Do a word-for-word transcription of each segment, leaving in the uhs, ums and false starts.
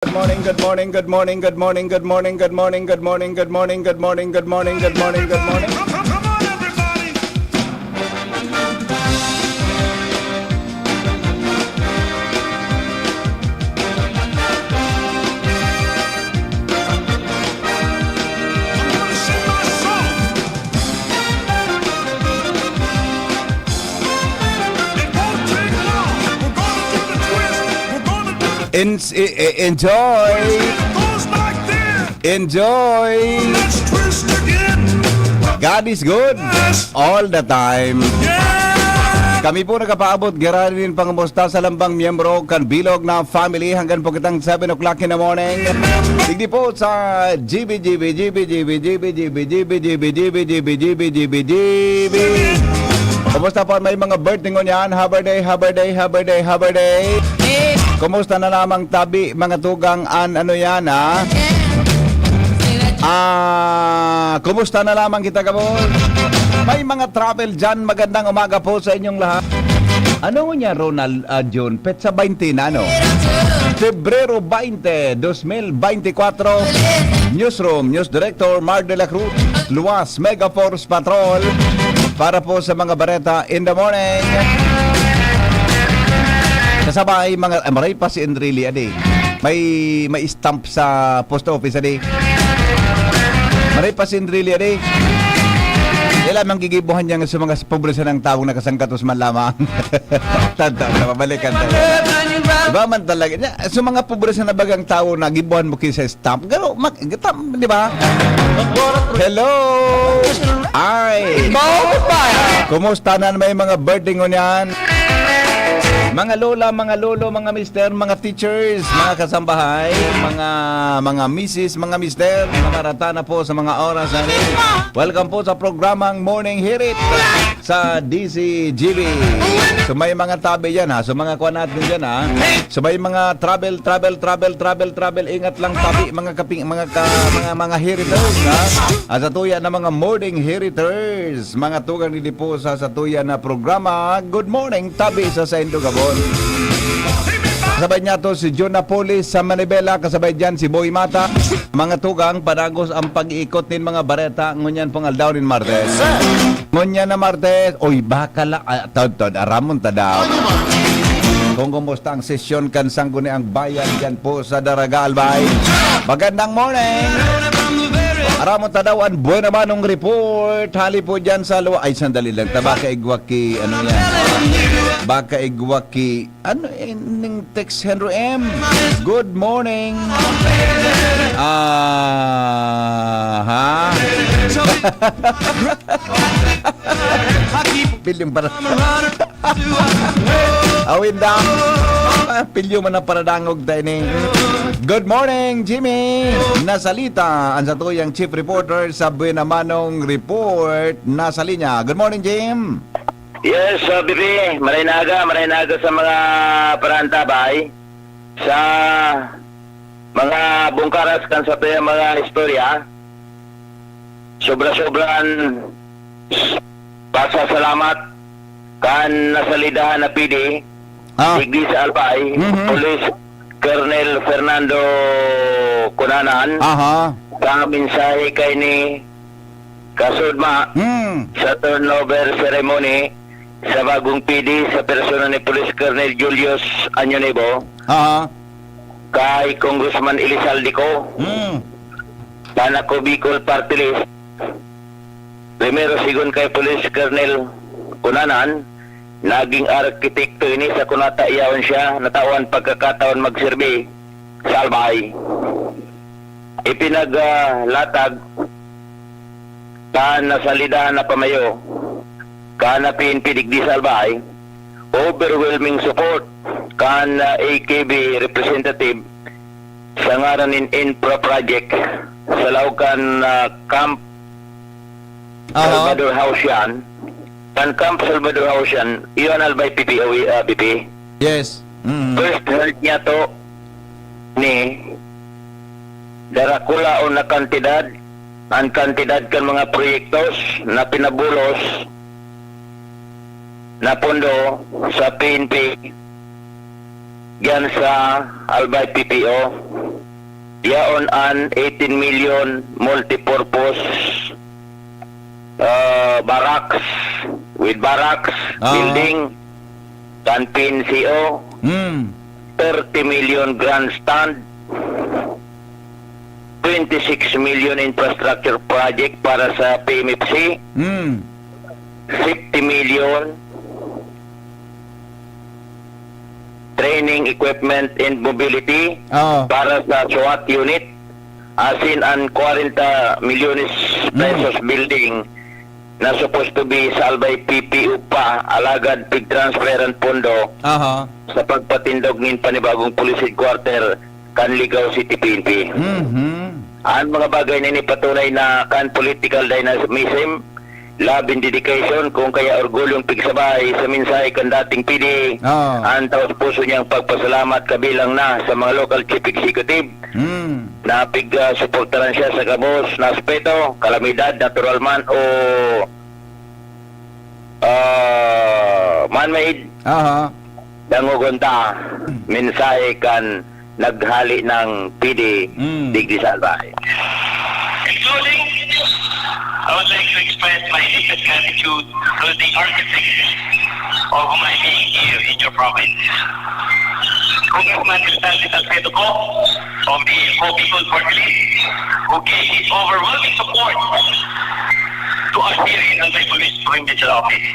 Good morning, good morning, good morning, good morning, good morning, good morning, good morning, good morning, good morning, good morning, good morning, good morning, good morning. Come on, everybody. I'm gonna sing my song. It won't take long. We're gonna do the twist. We're gonna do the En-, e-, e-, enjoy! It goes like this. Enjoy! Let's twist again. God is good. Yes. All the time. Yeah. Kami po nagpapaabot giraray nin pangamusta sa lambang miyembro kan bilog na family hanggang po kitang seven o'clock in the morning. Digdi po sa G B, G B, G B, G B, G B, G B, G B, G B, G B, G B, G B, G B, G B. Kumusta po? May mga birthday ngunyan. Happy day, happy day, happy day, happy day. Kumusta na lamang tabi, mga tugang, an ano yan, ha? Ah, kumusta na lamang kita, gabon? May mga travel dyan. Magandang umaga po sa inyong lahat. Ano niya, Ronald, ah, June? Petsa baynte na, no? Febrero baynte, dos mil baynte kwatro. Newsroom, News Director Mark de la Cruz, Luas, Mega Force Patrol. Para po sa mga bareta in the morning. Kasabay, mga, ah, maray pa si Enrile, adi. May, may stamp sa post office, adi. Maray pa si Enrile, adi. Yan lamang gigibuhan niya sa mga pobre sanang taong nakasangkatos man lamang. Tanda, sa pabalikan tayo. Iba man talaga. Nya, sa mga pobre sa nabagang tao na gibuhan mo ki sa stamp, garo, mag-, tam-, di ba? Hello! Ay! Kumusta na may mga birthday ngunyan? Mga lola, mga lolo, mga mister, mga teachers, mga kasambahay, mga, mga misis, mga mister, mga barata na po sa mga oras na ini. Welcome po sa programang Morning Hirit sa D Z G B. So, may mga tabi dyan, ha. So, mga kuha natin dyan, ha. So, may mga travel, travel, travel, travel, travel. Ingat lang, tabi, mga kaping, mga ka, mga, mga heriters, ha. At sa tuya na mga morning heriters, mga tugang ni Dipo sa, sa tuya na programa. Good morning, tabi sa Saindo Gabon. Kasabay niya to si Jun Napoles sa Manibela, kasabay dyan si Boy Mata. Mga tugang, panagos ang pag-iikot nin mga bareta ngunyan pong aldaw nin Martes. Ngunyan na Martes, oy, baka la, ah, tod, tod, aramon ta daw. Kung kumusta ang sesyon kan Sangguniang Bayan dyan po sa Daraga, Albay. Magandang morning! Aramon ta daw ang Buena Manong Report. Hali po dyan sa luwa. Ay, sandali lang. Ta, baka igwa ki, ano yan? Baka igwa ki, ano, eh, ning text, Henry M? Good morning. Ah, ha? Pilyong para. Awin daw. Ah, pilyo man ang paradangog tayo ni. Good morning, Jimmy. Nasalita ang satuyang chief reporter sa Buena Manong Report. Nasa linya. Good morning, Jim. Yes, uh, B P, maray na aga, maray na aga sa mga parantabay, sa mga bungkaras kan sa mga istorya. Sobra-sobran pasasalamat kan nasalidahan na P D, Ah. digdi sa Albay, Mhm. Police Colonel Fernando Cunanan, Aha. sa mensahe kay ni Kasudma Hmm. sa turnover ceremony sa bagong P D sa persona ni Police Colonel Julius Añonibo, Aha. kay Congressman Elizalde Co, Hmm. Panako Bicol Party List. Primero, sigon kay Police Colonel Cunanan, naging arkitekto ini sa kunata iyahon siya natawan pagkakataon magserbi sa Albay. Ipinaglatag kan nasalidahan na pamayo kan P N P digdi sa Albay, overwhelming support kan, ah, A K B representative sa ngaran nin infra project sa laog kan, ah, Camp Aha. Salvador House yan. Kan Camp Salvador House yan, iyon Albay P P O, ah, B P. Yes. Mm. First heard niya to ni darakulaon na kantidad, ang kantidad kan mga proyektos na pinabulos na pondo sa P N P diyan sa Albay P P O. Yaon an eighteen million multipurpose, ah, barracks, with barracks, Ah. building, kan P N C O, Hmm. thirty million grandstand, twenty-six million infrastructure project para sa P M F C, Hmm. fifty million training equipment and mobility Oo. para sa SWAT unit, asin an kwarenta milyones Mm. pesos building na supposed to be sa Albay P P O pa, alagad pig-transfer an pondo Aha. sa pagpatindog nin panibagong police headquarter kan Ligao City P N P. Mhm. An mga bagay na ini patunay na kan political dynamism, love and dedication, kung kaya orgulyong pigsabay sa mensahe kan dating P D, Oo. an taos puso niyang pagpasalamat kabilang na sa mga local chief executive Hmm. na pig, ah, suportaran siya sa gabos na aspeto, kalamidad, natural man o, ah, man-made. Aha. Dangogon ta, mensahe kan naghali ng P D Mm. digdi sa Albay. In closing, I would like to express my deepest gratitude to the architect of my being here in your province. Congressman Rizal de Salcedo po of the Bicol Party List, who gave his overwhelming support to us here in Albay Police Provincial Office.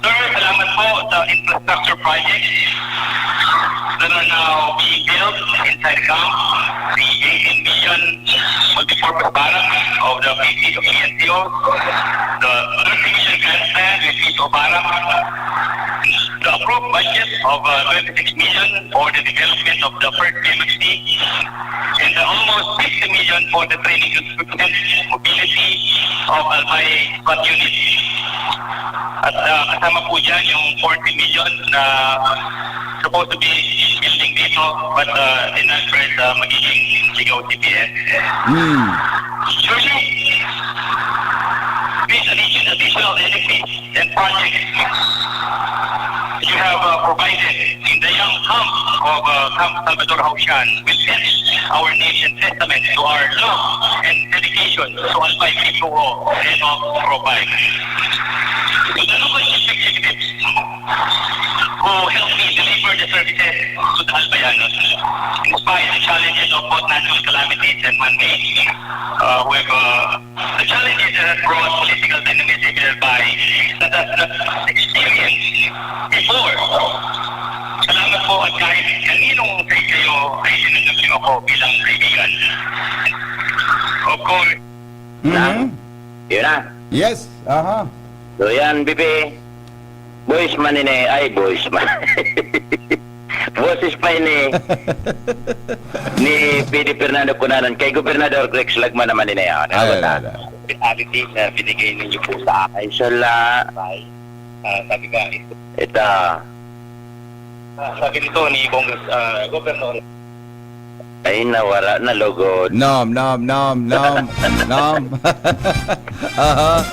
Sir, salamat po sa infrastructure projects that are now being built inside the camp, the eighteen million multipurpose barracks of the P N C O, the thirty million grandstand with P N C O barracks, the approved budget of, uh, twenty-six million for the development of the first P M F C, and, uh, almost fifty million for the training and equipment mobility of Albay SWAT unit. At, uh, kasama po dyan yung forty million na supposed to be building dito, but, uh, in that first, uh, magiging Ligao C P S. Hmm. Surely, these addition-, additional benefits and projects you have, uh, provided in the young camp of, uh, Camp Salvador Jaujan will fetch our nation testament to our love and dedication to Albay P P O and of Robay. To the local chief executives who helped me deliver the services to the Albayanos, in spite of the challenges of both natural calamities and man-made, uh, who have, uh, the challenges that have brought political dynamism in Albay that has not experienced before. Salamat po at kahit kaninong sa kayo ay tinanggap niyo ako bilang kaibigan. Of course, Mhm. Yun na. Yes, aha. So yan, Bibi. Boys man ini, ay, boys man. Boses pa ini ni P D Fernando Cunanan kay Gobernador Rex Lagman naman ini, ah. Ay, Nakabata. Ay, ay. Hospitality na binigay ninyo po sa akin. Ay, sala. Ay, ah, sabi ka, ito. Ito. Ah, sabi nito ni Bong, ah, Governor. Ay, nawara na lugod. Nom, nom, nom, nom, nom. Aha.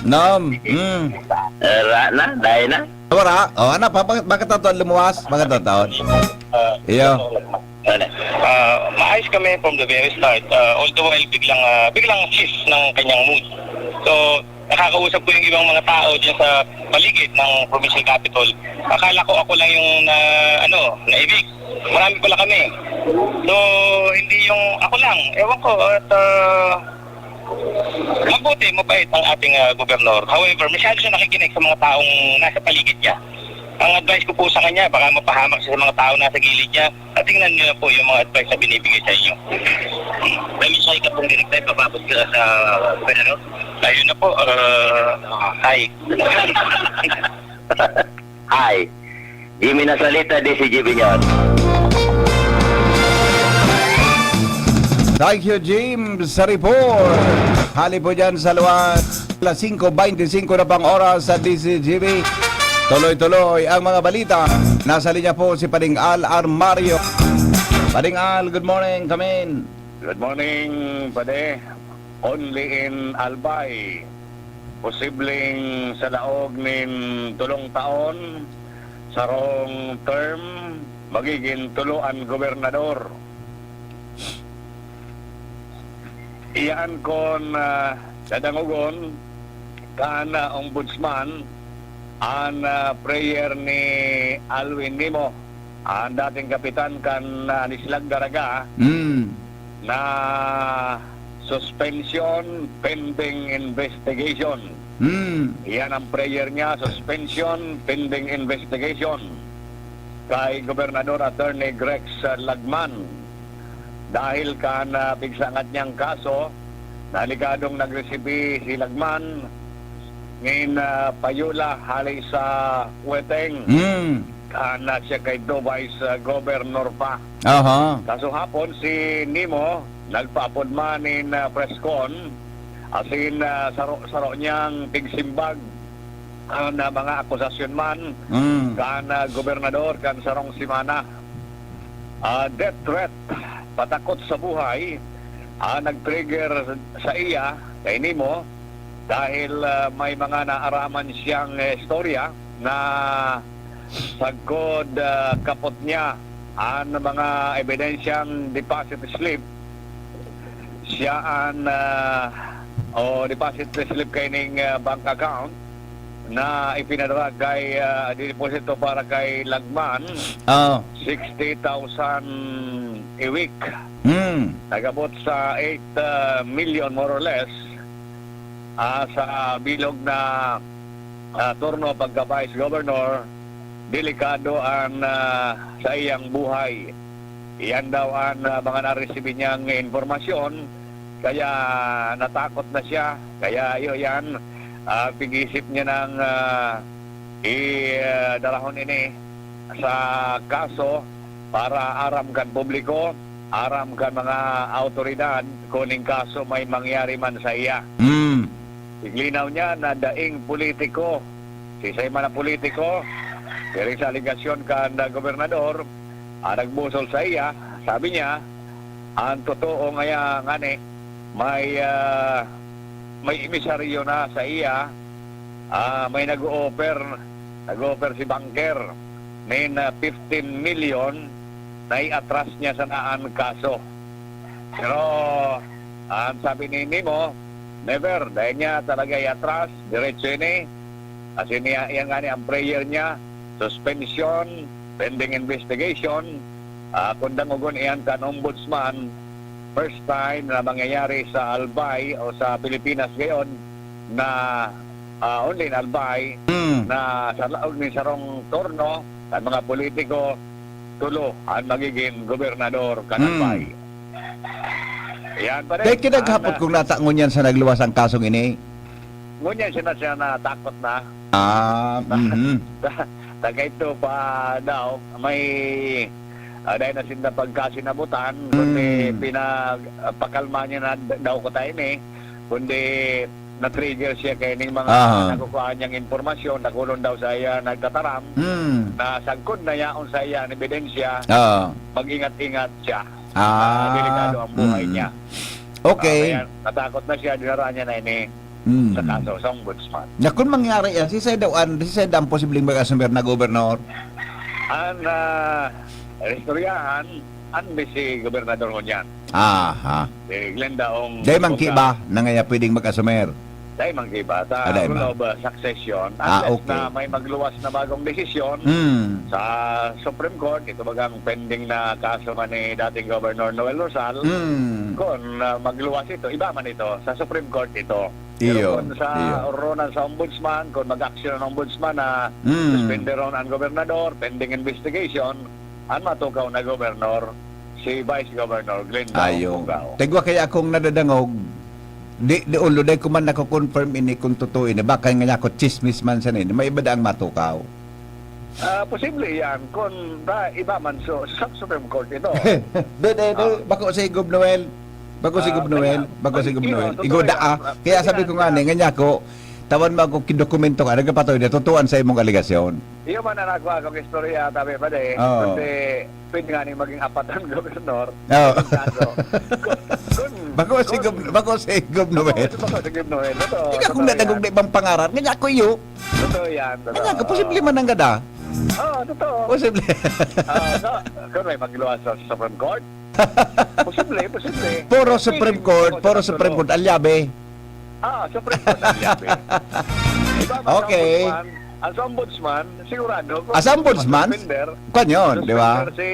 Nom. Mm. Wara na, dai na. Wara. O, ano, pa, pa, bakit tataon lumuwas? Bakit tataon? Ah, Iyo. Ano? Ah, maayos kami from the very start. Ah, all the while, biglang, ah, biglang shift ng kanyang mood. So, nakakausap ko yung ibang mga tao dyan sa paligid ng provincial capital. Akala ko ako lang yung na, ano, na-evict. Marami pala kami. So, hindi yung ako lang. Ewan ko, at, ah, mabuti, mabait ang ating, ah, gobernador. However, masyado siya nakikinig sa mga taong nasa paligid niya. Ang advice ko po sa kanya, baka mapahamak siya sa mga taong nasa gilid niya. At tingnan niyo na po yung mga advice na binibigay sa inyo. May mensahe ka pong direkta, ipapabot ka sa gobernador? Ayun na po, ah, hi. Hi. Jimmy Nasalita, D C G B News. Thank you, Jim, sa report. Hali po dyan sa luwas. Alas singko beintisinko na pang oras sa D C G B. Tuloy-tuloy ang mga balita. Nasa linya po si Pading Al Armario. Pading Al, good morning. Come in. Good morning, Pade. Only in Albay. Posibleng sa laog nin tolong taon, sarong term, magigin tolo an gobernador. Iyaan kon, ah, dadangogon kan, ah, ombudsman an, ah, prayer ni Alwin Nimo, an dating kapitan kan, ah, Nislag Daraga, Mm. na suspension pending investigation. Mm. Iyan ang prayer niya, suspension pending investigation kay Gobernador Attorney Grex, ah, Lagman. Dahil kan, ah, pigsangat niyang kaso, na alegado nagresibir si Lagman nin, ah, payola hale sa Kuweteng. Mm. Kan, ah, siya kay do Vice, ah, Governor pa. Aha. Kasuhapon si Nimo nagpaapod man nin, ah, press con, asin, ah, saro-saro niyang pigsimbag an, ah, mga akusasyon man Mm. kan, ah, gobernador kan sarong semana. Ah, death threat, patakot sa buhay, ah, nag-trigger sa iya, kay Nimo, dahil, ah, may mga naaraman siyang, eh, istorya na sagkod, ah, kapot niya an mga ebidensyang deposit slip. Siya an, ah, o deposit slip kaining, ah, bank account na ipinadara kay, ah, dineposito para kay Lagman, Oo. sixty thousand a week. Hmm. Nag-abot sa eight, ah, million more or less, ah, sa bilog na, ah, turno pagka Vice Governor, delikado an, ah, saiyang buhay. Iyan daw an, ah, mga naresibi niyang impormasyon, kaya natakot na siya. Kaya iyo yan, ah, pig-isip niya nang, ah, i, ah, darahon ini sa kaso para aram kan publiko, aram kan mga awtoridad kun ning kaso may mangyari man sa iya. Hmm. Iglinaw niya na daing politiko. Siisay man na politiko, diri sa alegasyon kan gobernador, ah, nagbusol sa iya, sabi niya, ang totoo ngaya ngani, may, ah, may emisaryo na sa iya, ah, may nag-o-offer, nag-o-offer si banker nin, ah, fifteen million na iatras niya sana an kaso. Pero, ang sabi ni Nimo, never, dai niya talaga iatras, diretso ini. Kasi niya, yan nga ni ang prayer niya, suspension, pending investigation, ah, kung dangogon iyan kan ombudsman, first time na mangyayari sa Albay o sa Pilipinas ngayon na, ah, only in Albay, Hmm. na sa laog ni sarong turno, ang mga politiko, tulo ang magiging gobernador kan Hmm. Albay. Yan, pare. Dahil kinaghapot Ang, ah, kung nata ngunyan sa nagluwas ang kasong ini. Ngunyan siya na, siya natakot na. Ah, mhm. Ta-, taga ito pa daw, may, ah, dahil na sinda pagkasinabutan, kundi Mm. pinag-, ah, pakalma niya na d-, daw ko tayo ni, kundi na-trigger siya kay ning mga Aha. nakukuha niyang impormasyon, nakulong daw sa iya, nagtataram, Mm. na sagkod na yaon sa iya ang ebidensya, Oo. mag-ingat-ingat siya. Ah, Ah, delikado ang buhay mm. niya. Okay. Ah, kaya natakot na siya, dinara niya na ini Mm. sa kaso, sa ombudsman. Na kung mangyari yan, si Sir daw, an-, si Sir daw ang posibleng mag-assume na gobernador? Ang, ah, istoryahan, ang si gobernador ngunyan. Aha. Si Glenda Ong Dai man Bongga. Kiba na ngaya pwedeng mag-assume? Dai man kiba. Sa Ah, dai rule man. of, uh, succession, Ah, unless okay. na may magluwas na bagong desisyon Mm. sa Supreme Court, ito bagang pending na kaso man ni dating Governor Noel Rosal, Mm. kung, uh, magluwas ito, iba man ito, sa Supreme Court ito. Pero Iyo, kung sa iyo. oronan sa ombudsman, kung mag-action ang ombudsman na Mm. suspenderon ang gobernador, pending investigation, ang matukaw na gobernador, si Vice Governor Glenda Ayo. Ong Bongga. Tigwa kaya akong nadadangog, di, di ulo, di ko man nako-confirm ini kung totoo ini. Baka nga ako, chismis man sa nini. May iba daang matukaw. Ah, posible yan. Kung da, iba man, so, sa Supreme Court ito. Di, di, di. Ah. Bako si Gob Noel. Bako si Ah, Gob Noel. kaya, Bako si Gob kaya, Noel. totoo Igo yan. da, ah. Ah, Kaya pwede sabi na ko nga siya. ni, nga niya ko, tawan mo ako, kidokumento ka, nagkapatoy na, totoo an sa imong alegasyon. Iyo man ang nakuha kong istorya, tabi pa di. Oo. Kundi pwede nga ni maging apat ang gobernador. Oo. Ang kaso. Kun, kun, Bako si kun, Gob-, bako si Gob Noel. Bako, bako si Gob Noel. Totoo, Ikaw kung totoo nadagog yan. na ibang pangaran, nga ako iyo. Totoo yan, totoo. Ano ka, posible man ang gada? Oo, totoo. Posible. Oo, so, kung may magluwas sa Supreme Court, Posible, posible. Puro Pwede Supreme yung Court, mga puro sa Supreme tatlo. Court, alyabe. Ah, Supreme Court ang yabi. Iba man Okay. Sa ombudsman, ang sa ombudsman, sigurado. Kung Ah, sa ombudsman? Suspender, Kwan yun, di ba? suspender si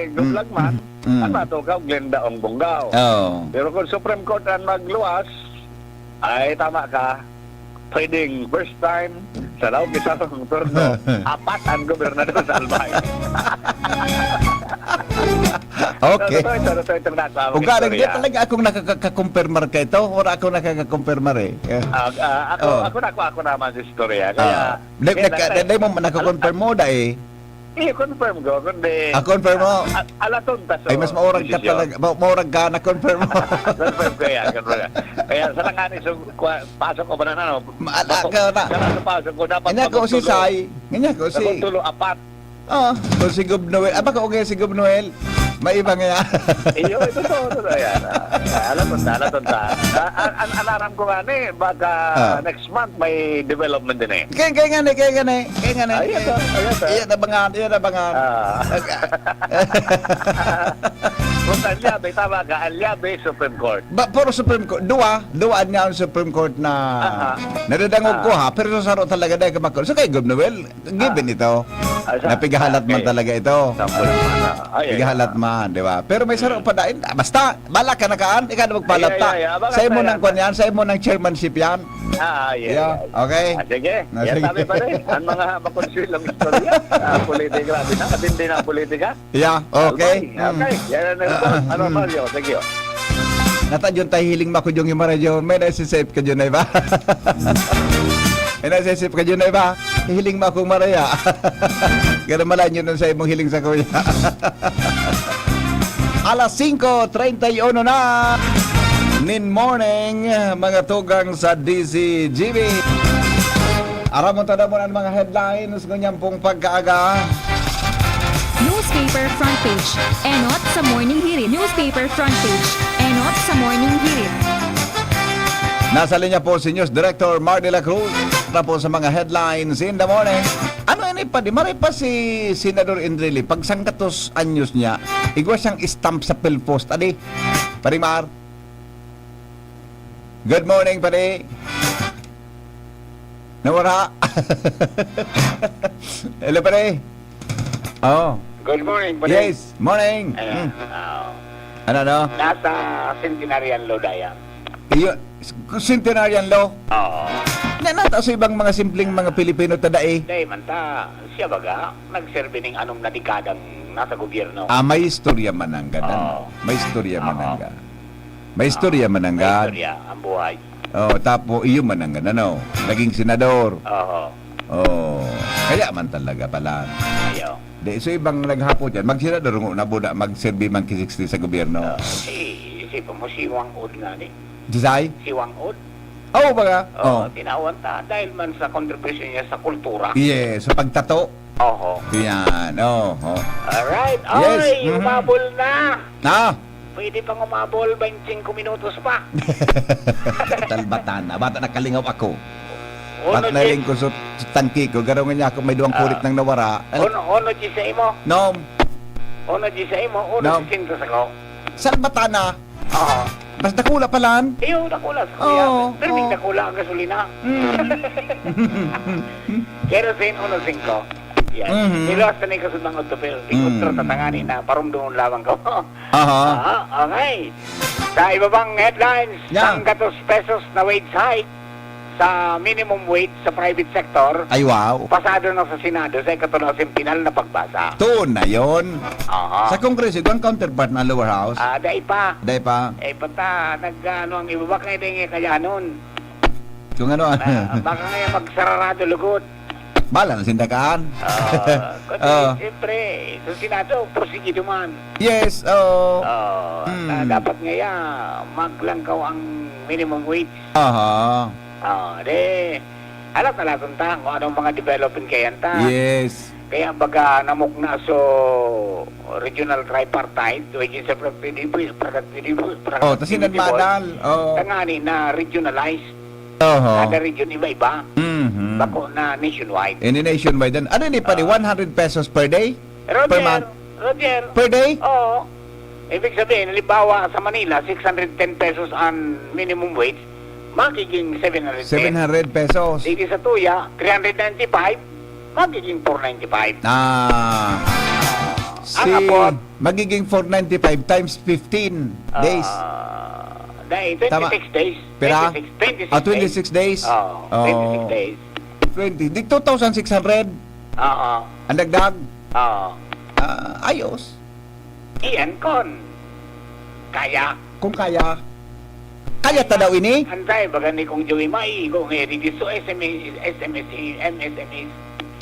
Gob Mm. Lagman, Mm. ang natukaw, Glenda Ong Bongao. Oo. Pero kung Supreme Court ang magluwas, ay tama ka, pwedeng first time, sa laog isang turno, apat ang gobernador sa Albay. Okay. Totoo ito, totoo itong nasa among Ug ka, di istorya. talaga akong nakakakumpirmar ka ito. Wala akong nakakakumpirmar eh. Eh, Ah, ah, ako, Oh. ako na, ako, ako naman sa istorya. Ah, Kaya, di, kaya nagka, lang, di, di mo nakakonfirm mo, da eh. I-confirm ko, kundi... Ah, confirm mo? A-, alaton ta sa Ay, mas maurag ka desisyon. talaga. Ma-, maurag ka, na-confirm mo. Confirm ko yan, confirm ko yan. Kaya sa lang nga ni, so, kwa-, pasok ko ba na, ano? Ma-, ala ka na. Sa pasok ko, dapat Kanya ko si magtulo. Sai. Kanya ko si... Magtulo, apat. Oh, kung si Gob Noel. Aba, kung si Gob Noel. May iba nga. Iyo, ito to, ito to, yan. Ah, alaton ta, alaton ta. Ah, an, an, an aram ko nga ni, baka Ah. next month may development din eh. Kaya, kaya nga ni, kaya nga ni, kaya nga ni. Ay, ito, ay, ito. Iyan na ba nga, iyan na ba nga. Ah. Kung alyabe, tama ka, alyabe, Supreme Court. Ba, puro Supreme Court. Dua, dua niya ang Supreme Court na Aha. nadadangog Ah. ko ha, pero sa saro talaga dahil kamakot. So kay Gob Noel, given Ah. ito. Ah, sa- Napigahalat man okay. talaga ito. Sample naman, ah. Ay, ay, Pigahalat ah. man, di ba? Pero may saro pa dahil, ah, basta, bala ka na kaan, ikaw na magpalat Ay, ay, ta. ay, abangan Sa imo tayo. Nang kwan yan, sa imo Nang chairmanship yan. Ah, yeah, Yeah, yeah. okay. Ah, sige. Na, Yan sige. Sabi pa rin, ang mga makonsilong istorya, ah, politika, grabe na, matindi na ang politika. Yeah, okay. Albay, okay. Yan ang next one. Ano, Mm. Mario? Thank you. Nata, Jun, tayo hiling mako yung Mario. May nasisip ka, Jun, ay ba? May nasisip ka, Jun, ay ba? Hiling mo akong Maria. Pero malayo nun sa imong hiling sa kuya. Alas singko treinta y uno na nin morning, mga tugang sa D Z G B. Aramon ta naman ang mga headlines ngunyan pong pagkaaga. Newspaper front page. Enot sa Morning Hirit. Newspaper front page. Enot sa Morning Hirit. Nasa linya po si News Director Mar de la Cruz para po sa mga headlines in the morning. Ano ini pa di? Maray pa si Senador Enrile, pag sanggatos anyos niya, igwa siyang stamp sa PhilPost. Adi, Pare Mar. Good morning, pare. Nawara. Hello, pare. Oh. Good morning, pare. Yes, morning. Ayan, Mm. ah, Ano, no? Nasa Centenarian Law Dayan. Iyo, Centenarian Law. Oo. Na nata sa ibang mga simpleng mga Pilipino tadai. Dahil man ta, siya baga, nagserbi ning anom na dekadang nasa gobyerno. Ah, may istorya manangga, ano? Oo. May istorya Oo. manangga. May istorya May manangga. istorya, ang buhay. Oh, tapo iyo manangga, ano? Naging senador. Oo. Oh, kaya man talaga pala. Ayaw. Di, so ibang naghapo dyan, magsenador nga na buda, magserbi man ki sixty sa gobyerno. Ah, si, isipin mo, si Wang Ud nga ni. Jisay? Si Wang Ud. Oo, baga? Oh, Oh. tinawan ta dahil man sa contribution niya sa kultura. Yes, sa pagtato. Oho. Yan, oho. Alright. Yes, Oy, mhm. Umabol na. Ah! Pwede pang umabol, twenty-five minutos pa. Talbatan na. Bata nakalingaw ako. Uno, Ba't na Jis-, rin ko sa tangki ko? Garo nga niya ako may duwang Ah. kurit nang nawara. Al- uno, uno, Jis sa imo. Nom, Uno, Jis sa imo. Uno, Nom. Jis sa ko. Salbatana. Oo. Mas dakula pa lan. Iyo, dakula sa kuya. Oo, Pirming oo. dakula ang gasolina. Mm. Kerosene, uno singko. Yan. Mhm. Niluwas na ni kasundang auto, pero di Mm. kontra tatangani na parumdumon lamang ko. Aha. Ah, okay. Sa iba pang headlines, Yeah. sanggatos pesos na wage hike sa minimum wage sa private sector. Ay, wow. Pasado na sa Senado sa ikatulong sempinal na pagbasa. Tuon na yon. Aha. Sa Kongreso, ang counterpart ng lower house. Ah, dai pa. Dai pa. Eh, pata, nag, ano, ang ibaba kaya dai nga kayanon. Kung ano, Ah, baka nga magsararado lugod. Bala na sindakaan. Ah, kundi, Ah. siyempre, sa Senado, porsigido man. Yes, oo. Ah, Mm. na dapat ngaya, maglangkaw ang minimum wage. Aha. Ah, de, alam na natin ta kung anong mga development kaya ta. Yes. Kaya baga namukna so regional tripartite, wage and productivity, productivity, Oh, tas productivity sinadmadal. Oh. Tangani na regionalized. Oho. Kada region iba-iba. Mhm. Bako na nationwide. Ini nationwide yan. Ano ni pare? Ah. One hundred pesos per day? Per Roger, month? Roger. Per day? Oo. Ibig sabihin, halimbawa, sa Manila, six hundred ten pesos ang minimum wage, magiging seven hundred ten. Seven hundred pesos. Dito sa Tuya, three hundred ninety-five, magiging four ninety-five. Ah. Ang Si, abot. Magiging four ninety-five times fifteen days. Ah, dahil Tama. twenty-six days. Pira? Twenty-six, twenty-six Ah, twenty-six days. days. Oo, Oh. twenty-six days. Twenty. Di two thousand six hundred Oo. ang dagdag. Oo. Ah, ayos. Iyan kon kaya. Kung kaya. Kaya ta daw ini? Antay, baga ni Kong Joey, maigo nga iri dito, S M S, S M S, M S M S.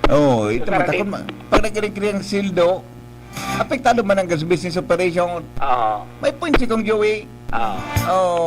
Oo, ito Sa man, karani- takon ma-, pag nag-iring-iring ang sildo, apektado man ang gas business operation. Oo. May point si Kong Joey. Oo. Oo.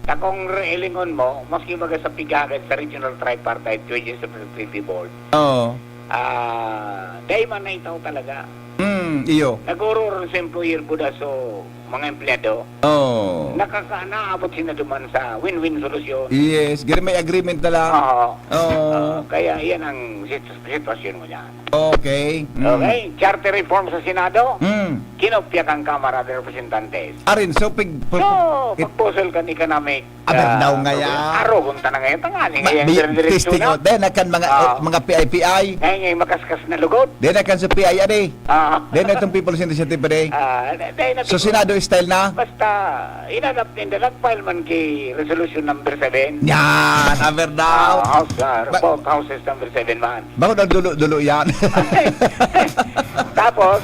Takong re-, ilingon mo, maski baga sa pigagad sa Regional Tripartite Wages and Productivity Board, Oo. ah, dai man na itaw talaga. Hmm, iyo. Nag-uurong sa employer ko da so mga empleyado. Oo. Nakaka-, naabot sila duman sa win-win solusyon. Yes, gani may agreement na lang. Oo. Oo. Oo, kaya iyan ang sit-, sitwasyon mo dyan. Okay. Mm. Okay, charter reform sa Senado, Mm. kinopya kan Kamara de Representantes. Arin, so, pig-, So, pag-, pagpusol kan economic, Aber ah, daw nga program. yan. Aro, kung tanang ngayon, tanganing Ma-, ngayon, bi-, dire-diretso testing na. out. Then, akan mga, Ah. eh, mga P I P I. Ngayon, ngayon, makaskas na lugod. Then, akan sa P I R A. Ah. Then, itong People's Initiative pa, day. Ah, day, day na So, siguro. Senado style na? Basta, inanap ninda, nag-file man ki resolution number seven. Yan, aber daw. Ah, House, ah, Ba- both houses number seven man. Bako daw dulo-dulo yan. Tapos,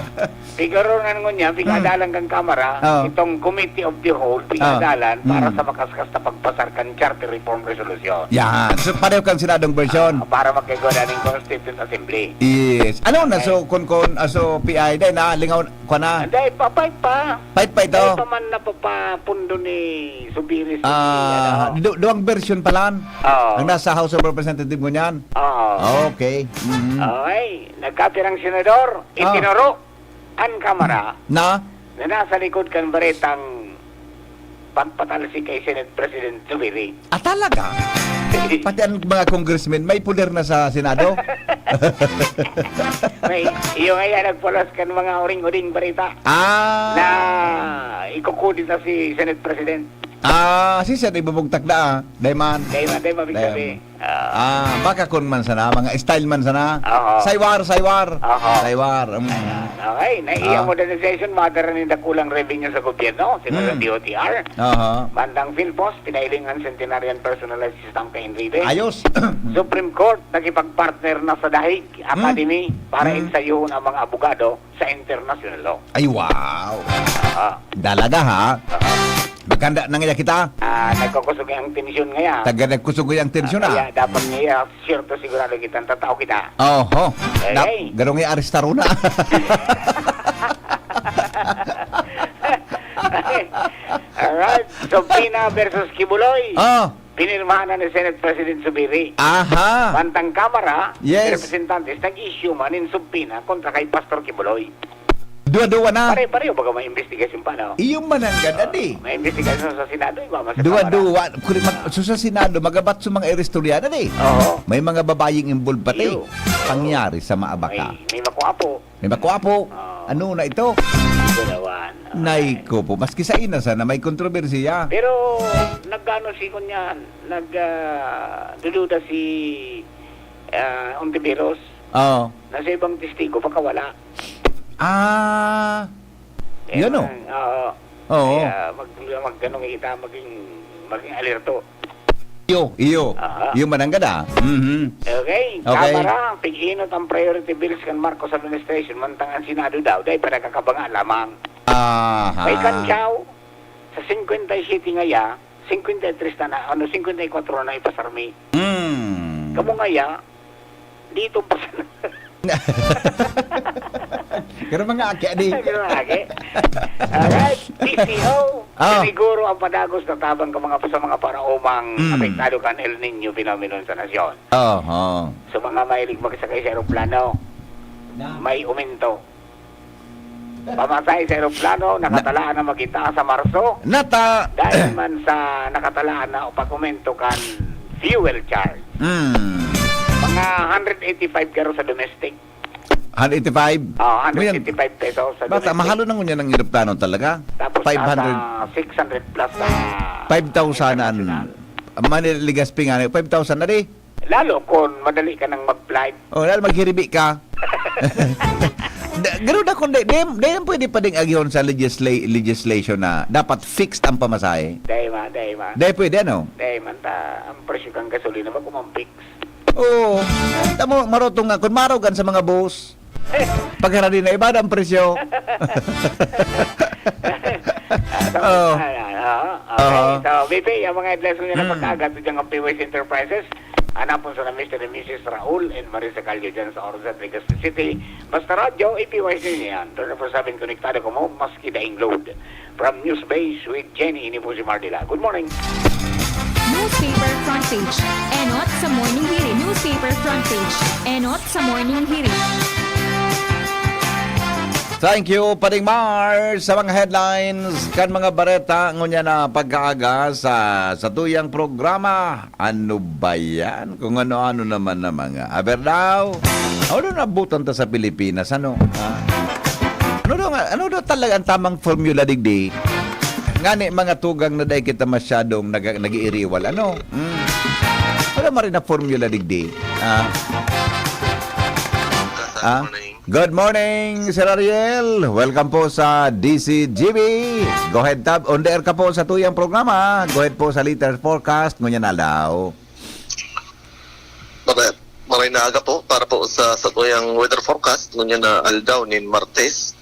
siguro na ngunyan, pigadalan kan Kamara, Oh. itong Committee of the Whole, pigadalan Oh. para Mm. sa makaskas na pagpasar kan Charter Reform Resolution. Yan. So, pareho kan Senadong version. Ah, para magkagawa na ning Constituent Assembly. Yes. Ano na, Okay. so, kun, kun, ah, so, P I, day na, lingaw, kwa na? Hindi, pa-fight pa. Fight pa ito? Hindi pa man napapapundo ni Subiris, Ah, ano? du-, duwang version pa lang Oo. ang nasa House of Representatives ngunyan. Oo. Okay. Mhm. Okay. Nagkapirang senador, Ah. itinuro an Kamara Na? na nasa likod kan baretang pagpatalsik kay Senate President Zubiri. Ah, talaga? Pati ang mga congressmen may poder na sa Senado? May, iyo nga yan, nagpulas kan mga uring-uring bareta Ah. na ikukudit na si Senate President. Ah, si Sir ibubugtak na, ah. Dayman. Dayman, dayman, big Dayman. sabi. Ah. Ah, baka kun man sana, mga style man sana. Oo. Saywar, saywar. Oo. Saywar, mm. Ayan. Okay, naiya Ah. modernization, madara nin dakulang revenue sa gobyerno, sino sa Mm. D O T R. Aha. Bandang PhilPos, pinailing ang centenarian personalized stamp kay Enrique. Ayos. Supreme Court, nakipag-partner na sa Dahig Academy para Hmm. ensayohon ang mga abogado sa international law. Ay, wow. Ah. Dalaga, ha? Ah. Magkanda na ngaya kita. Ah, nagkukusog ang tensyon ngaya. Taga nagkusog ang tensyon, Ah, ah. kaya dapat ngaya, sure to sigurado kita, tatao kita. Oho. Okay. Dap-, garong i-arestar na. Alright. Subpoena versus Kibuloy. Ah. Pinirmahan na ni Senate President Zubiri. Aha. Mantang Kamara, Yes. representantes, nag-issue man nin subpoena kontra kay Pastor Kibuloy. Duwa-duwa na. Pare-pareho baga may investigasyon pa, no? Iyo man ang ganda, Ah, di. may investigasyon sa Senado, iba man sa Kamara. Duwa-duwa. Kuli mag-, so sa Senado, magabat sa mga iristorya na, di. Oo. May mga babayeng involved pati. Iyo. Pangyari sa maabaka. May, may makwapo. May makwapo. Oo. Ano na ito? Galawan. Nay ko po. Maski sa ina sana may kontrobersiya. Pero nag-ano si kunyan, nag, ah, dududa si, ah, Ontiveros. Oo. Na sa ibang testigo, baka wala. Ah. Kaya Yun, oh. man, oo. Oo. Kaya mag-, mag-, ano nga kita, maging, maging alerto. Iyo, iyo. Aha. Iyo man ang gada. Mhm. Okay. Okay. Kamara, pig-inot ang priority bills kan Marcos administration, mantang ang Senado daw, dai pa nagkakabanga lamang. Aha. May kantyaw, sa cincuenta y siete ngaya, cincuenta y tres na na, ano, cincuenta y cuatro na ipasar mi. Hmm. Kamo ngaya, dito pa sa Pero mga aki, adi. Pero mga aki. Alright, P C O, Ah. siniguro ang padagos na tabang ka mga, sa mga paraomang Mm. apektado kan El Niño phenomenon sa nasyon. Oho. Sa mga mahilig magsakay sa eroplano, Na. may uminto. Pamasahe sa eroplano, Na. nakatalaan na magitaas sa Marso. Nata. Dahil man sa nakatalaan na o pag-umento kan fuel charge. Mm. Mga hundred eighty-five garo sa domestic. Hundred eighty-five? Oh, Ngunyan, hundred eighty-five pesos sa bata, domestic. Mahal na ngunyan ang eroplano talaga. Tapos five hundred. Nasa six hundred plus sa five thousand na an-, international. Manila Legazpi nga, five thousand na di. Lalo kung madali ka nang mag-flight. Oh, lalo maghiribi ka. Da-, garo na kung di, di, di yan pwede pa ding agihon sa legisla-, legislation na dapat fixed ang pamasahe. Dai ma, dai ma. Di pwede, ano? Dai man ta, ang presyo kang gasolina ba kung fix? Oo. Tamo, marutong nga, kung marugan sa mga boss, pagharani na iba ang presyo. Ah, so, Oh. ah, ah, okay. Aha. So, B P, ang mga headlines mo nila Mm. pagkaaga, ito dyan ang P Y C Enterprises. Hanapon sa na Mister and Missus Raul and Marisa Callo dyan sa Orozat, Legazpi City. Basta radyo, i-P Y C niyan. Twenty-four seven konektado kamo, maski daing load. From News Base with Jenny, ini po si Mardila. Good morning. Newspaper Front Page. Enot sa Morning Hirit. Newspaper Front Page. Enot sa Morning Hirit. Thank you, Pading Mars, sa mga headlines kan mga bareta ngunyan na pagkaaga sa, sa tuyang programa. Ano ba yan? Kung ano-ano naman na mga. Aber daw, ano na butan ta sa Pilipinas? Ano? Ha? Ano daw nga, ano daw talaga ang tamang formula digdi? Ngani mga tugang na dai kita masyadong nag-, nag-iiriwal. Ano? Hmm. Wala man rin na formula digdi. Ah. Ah? Good morning, Sir Ariel. Welcome po sa D C G B. Go ahead, Tab. On the air ka po sa tuyang programa. Go ahead po sa later forecast. Ngunyan na daw. Maray, maray na aga po para po sa, sa tuyang weather forecast. Ngunyan na aldaw nin Martes.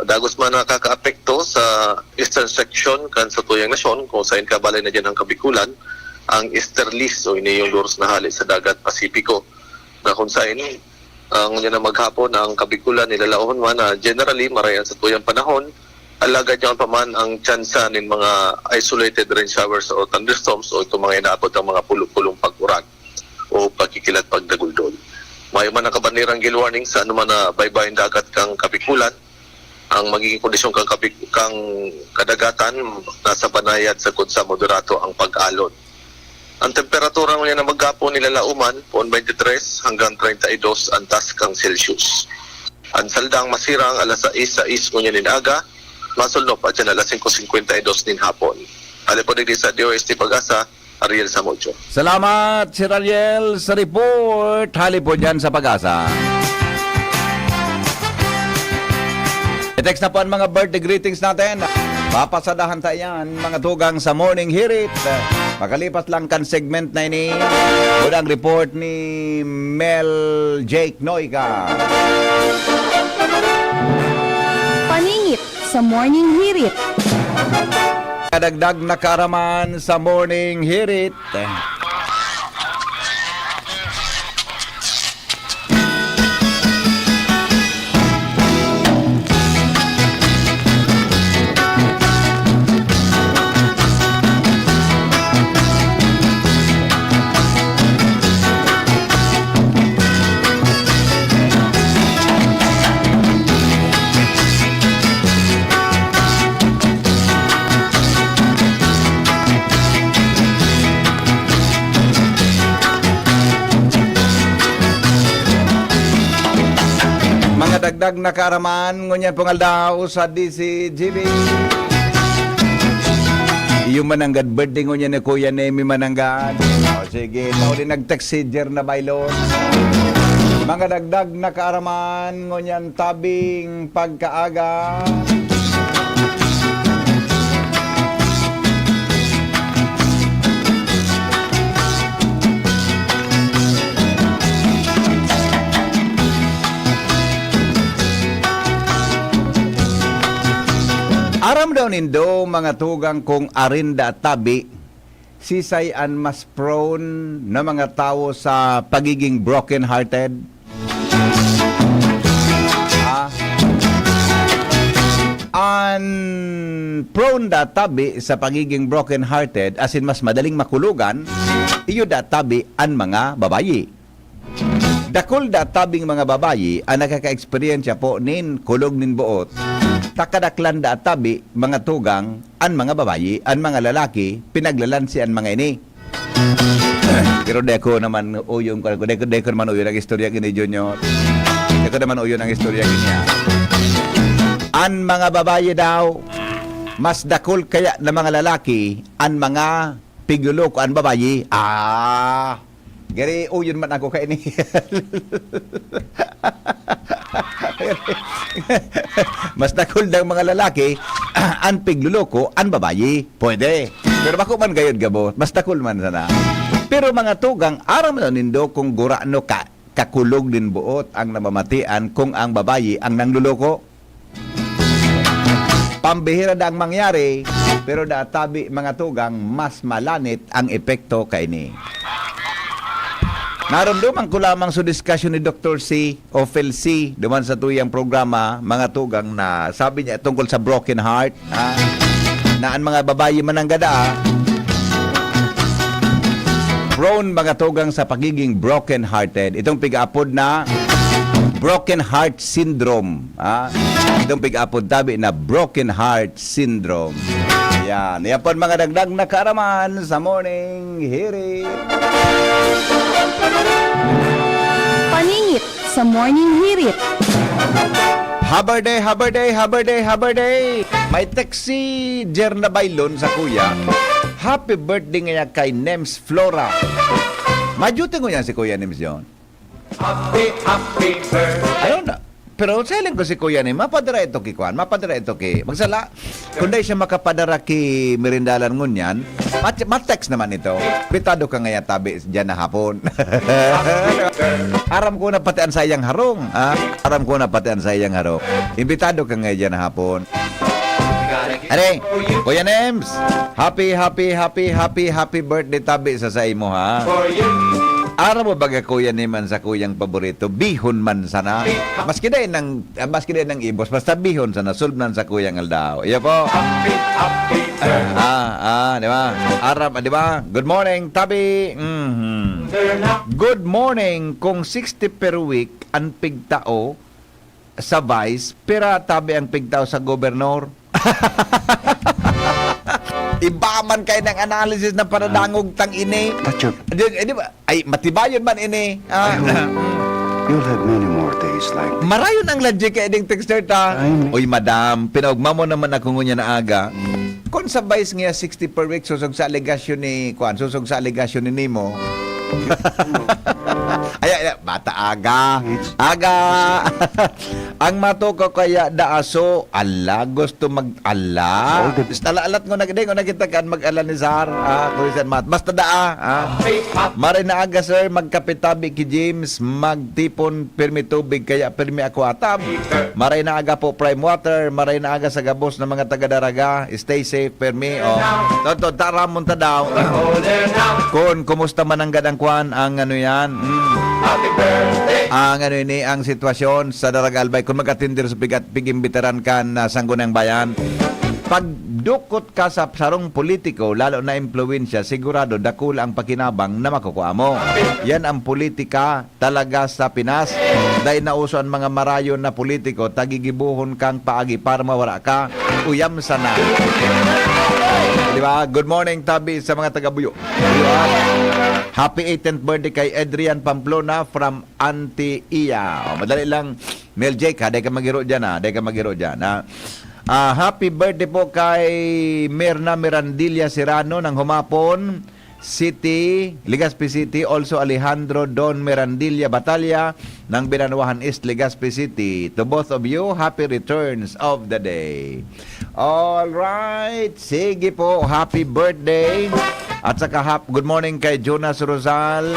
Dagos man nakakaapekto sa eastern section kan sa tuyang nasyon, kung sain kabalay na dyan ang Kabikulan, ang easterlies o ini yung luros na hali sa dagat Pasipiko, na kung sain, ang ngunyan na maghapon, ang Kabikulan, nilalaohon man na generally maray an satuyang panahon, alagad yaon pa man ang tsansa nin mga isolated rain showers o thunderstorms o itong mga inaabot ang mga pulong-pulong pag-uran o pagkikilat pagdaguldol. Mayo man ang kabanirang gale warning sa anuman na baybayon dagat kan Kabikulan, ang magiging kondisyon kan kabi-, kan kadagatan nasa banayad sagkod sa moderato ang pag-alon. Ang temperatura ngunyan na maghapon nilalaoman, poon twenty-three hanggang treinta y dos ang taas kan Celsius. Ang saldang masirang alas sais, sais ngunyan nin aga, masulnop atyan alas singko singkwenta y dos nin hapon. Hali po digdi sa D O S T Pag-asa, Ariel Samudio. Salamat, Sir Ariel, sa report. Hali po dyan sa Pag-asa. I-text na po ang mga birthday greetings natin. Papasadahan tayo yan, mga tugang sa Morning Hirit. Makalipas lang kan segment na ini, unang report ni Mel Jake Noica. Paningit sa Morning Hirit. Kadagdag na kaaraman sa Morning Hirit. Mga dagdag na kaaraman, ngunyan pong aldaw sa D C G B. Iyo Mananggad, birthday ngunyan ni Kuya Nemi Mananggad. O, sige, tauli nag-text si Jer na Bailon. Mga dagdag na kaaraman, ngunyan tabing pagkaaga. Aram daw nindo, mga tugang, kung arinda tabi, sisay an mas prone na mga tawo sa pagiging broken-hearted? Ah, an prone da tabi sa pagiging broken-hearted, asin mas madaling makulogan, iyo da tabi an mga babayi. Dakul da tabing mga babayi an nakaka-eksperyensya po nin kulog nin boot. Ta kadaklan da tabi, mga tugang, an mga babayi, an mga lalaki, pinaglalansi an mga ini. Pero deko naman uyong ko, deko, deko naman uyong ang istorya ni Junior. Ito naman, uyon ang istorya niya. An mga babayi daw, mas dakul kaya na mga lalaki, an mga pigluloko an babayi. Ah, gari, uyon man ako kaini. Mas dakul daw mga lalaki, an pigluloko an babayi. Pwede. Pero bako man gayod gabos, mas dakul man sana. Pero mga tugang, aram na nindo kung gurano ka, kakulog nin buot ang namamatian kung ang babayi ang nangluloko. Pambihira daang mangyari, pero databi mga tugang, mas malanit ang epekto kaini. Narumduman ko lamang sa diskusyon ni Doktor C o Phil C duman sa tuyang programa, mga tugang, na sabi niya tungkol sa broken heart, ha? Na ang mga babayi mananggada, ah, prone mga tugang sa pagiging broken-hearted. Itong pig-apod na broken heart syndrome. Ha? Itong pig-apod tabi na broken heart syndrome. Yan. Yan po ang mga dagdag na kaaraman sa Morning Hirit. Paningit sa Morning Hirit. Habar day, habar day, habar day, habar day. May text si Jer na Baylon sa kuya. Happy birthday nga kay Nems Flora. May duty ko niya si Kuya Nems yon. Happy, happy birthday. Ayun na. Pero sa hiling ko si Kuya ni, mapadara ito ki Kwan, mapadara ito ki, magsala, kung dahil siya makapadara ki merindalan ngunyan, mat-, mat-text naman ito. Pitado ka ngaya tabi dyan na hapon. Aram ko na pati ang sayang harong, ha? Aram ko na pati ang sayang harong. Imbitado ka ngaya dyan na hapon. Are, Kuya Nems, happy, happy, happy, happy, happy birthday tabi sa saimo, ha? Aram mo baga, Kuya Nems, an sakuyang paborito, bihon man sana. Maski dai nang, maski dai nang ibos, basta bihon sana, solve na an sakuyang aldaw. Iyo po. Ah, ah, di ba? Aram, di ba? Good morning, tabi. Mhm. Good morning. Kung sixty per week an pigtao sa vice, pira tabi ang pigtao sa gobernor? Iba man kayo ng analysis na paradangog tang ini. But you're Di, eh, di ba? Ay, matibayon man ini. Ah. I hope you'll have many more days like this. Marayon ang logic kay ding texter ta. Ay, may Uy, madam, pinaugma mo naman ako ngunya na aga. Kung sa vice nga sixty per week, susog sa alegasyon ni, kuan, susog sa alegasyon ni Nemo. Ay, ay, ay, bata aga. Aga. Ang matukaw kaya daaso, ala, gusto mag-, ala. Oh, the Basta ala-alat ngo na, di ngo nakita kan mag-ala ni Sar. Ah, Kuya Sir Matt. Basta daa, ah. Maray na aga, sir, magkapitabi ki James, magtipon pirmi tubig, kaya pirmi ako atab. Maray na aga po, Prime Water. Maray na aga sa gabos na mga taga-Daraga. Stay safe, pirmi. Oh. Tonto, taramon ta daw. Kun kumusta man ang gadang kwan, ang ano yan? Mm. Ang ano ini, ang sitwasyon sa Daraga Albay, kung mag-atender sa pigat, pig-imbitaran kan, ah, Sangguniang Bayan. Pagdukot ka sa sarong politiko, lalo na impluwensya, sigurado dakula ang pakinabang na makukuha mo. Yan ang politika talaga sa Pinas. Dahil nauso ang mga marayon na politiko, tagigibuhon kang paagi para mawara ka. Uyam sana. Di ba? Good morning, tabi sa mga taga-Buyo. Di ba? Happy eighteenth birthday kay Adrian Pamplona from Auntie Iya. O, madali lang, Mel Jake, ha? Dai ka magiro dyan, ha? Dai ka magiro dyan, ha? Ah, happy birthday po kay Mirna Mirandilla Serrano ng Humapon City, Legazpi City. Also, Alejandro Don Mirandilla Batalla ng Binanwahan East, Legazpi City. To both of you, happy returns of the day. All right. Sige po, happy birthday. At saka hap-, good morning kay Jonas Rosal.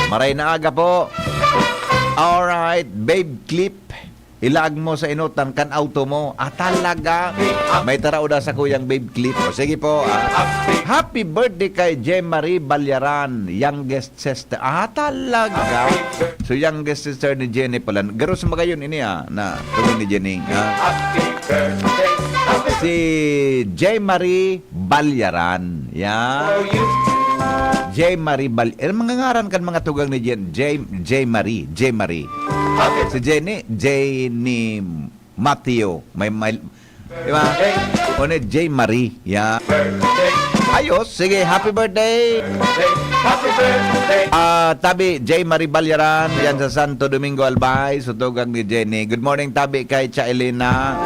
Maray na aga po. All right, Babe Clip. Ilaag mo sa inotan kan auto mo. Ah, talaga? May taraw da sa kuyang Babe Clip. O, sige po, ah. Happy birthday kay Jem Marie Balyaran, youngest sister. Ah, talaga? So, youngest sister ni Jenny pala. Garo sa magayon ini, ah, na tugon ni Jenny, ah. Si Jem Marie Balyaran. Yan. Jem Marie Bal-, eh, mga ngaran kan mga tugang ni Jen, Jem, Jem Marie, Jem Marie. Si Jenny, Jenny Mateo. May, may, di ba? O ni Jem Marie. Yan. Ayos. Sige, happy birthday. Happy birthday. Ah, tabi, J Marie Balyaran, yan sa Santo Domingo, Albay, sutugang ni Jenny. Good morning, tabi, kay Cha Elena.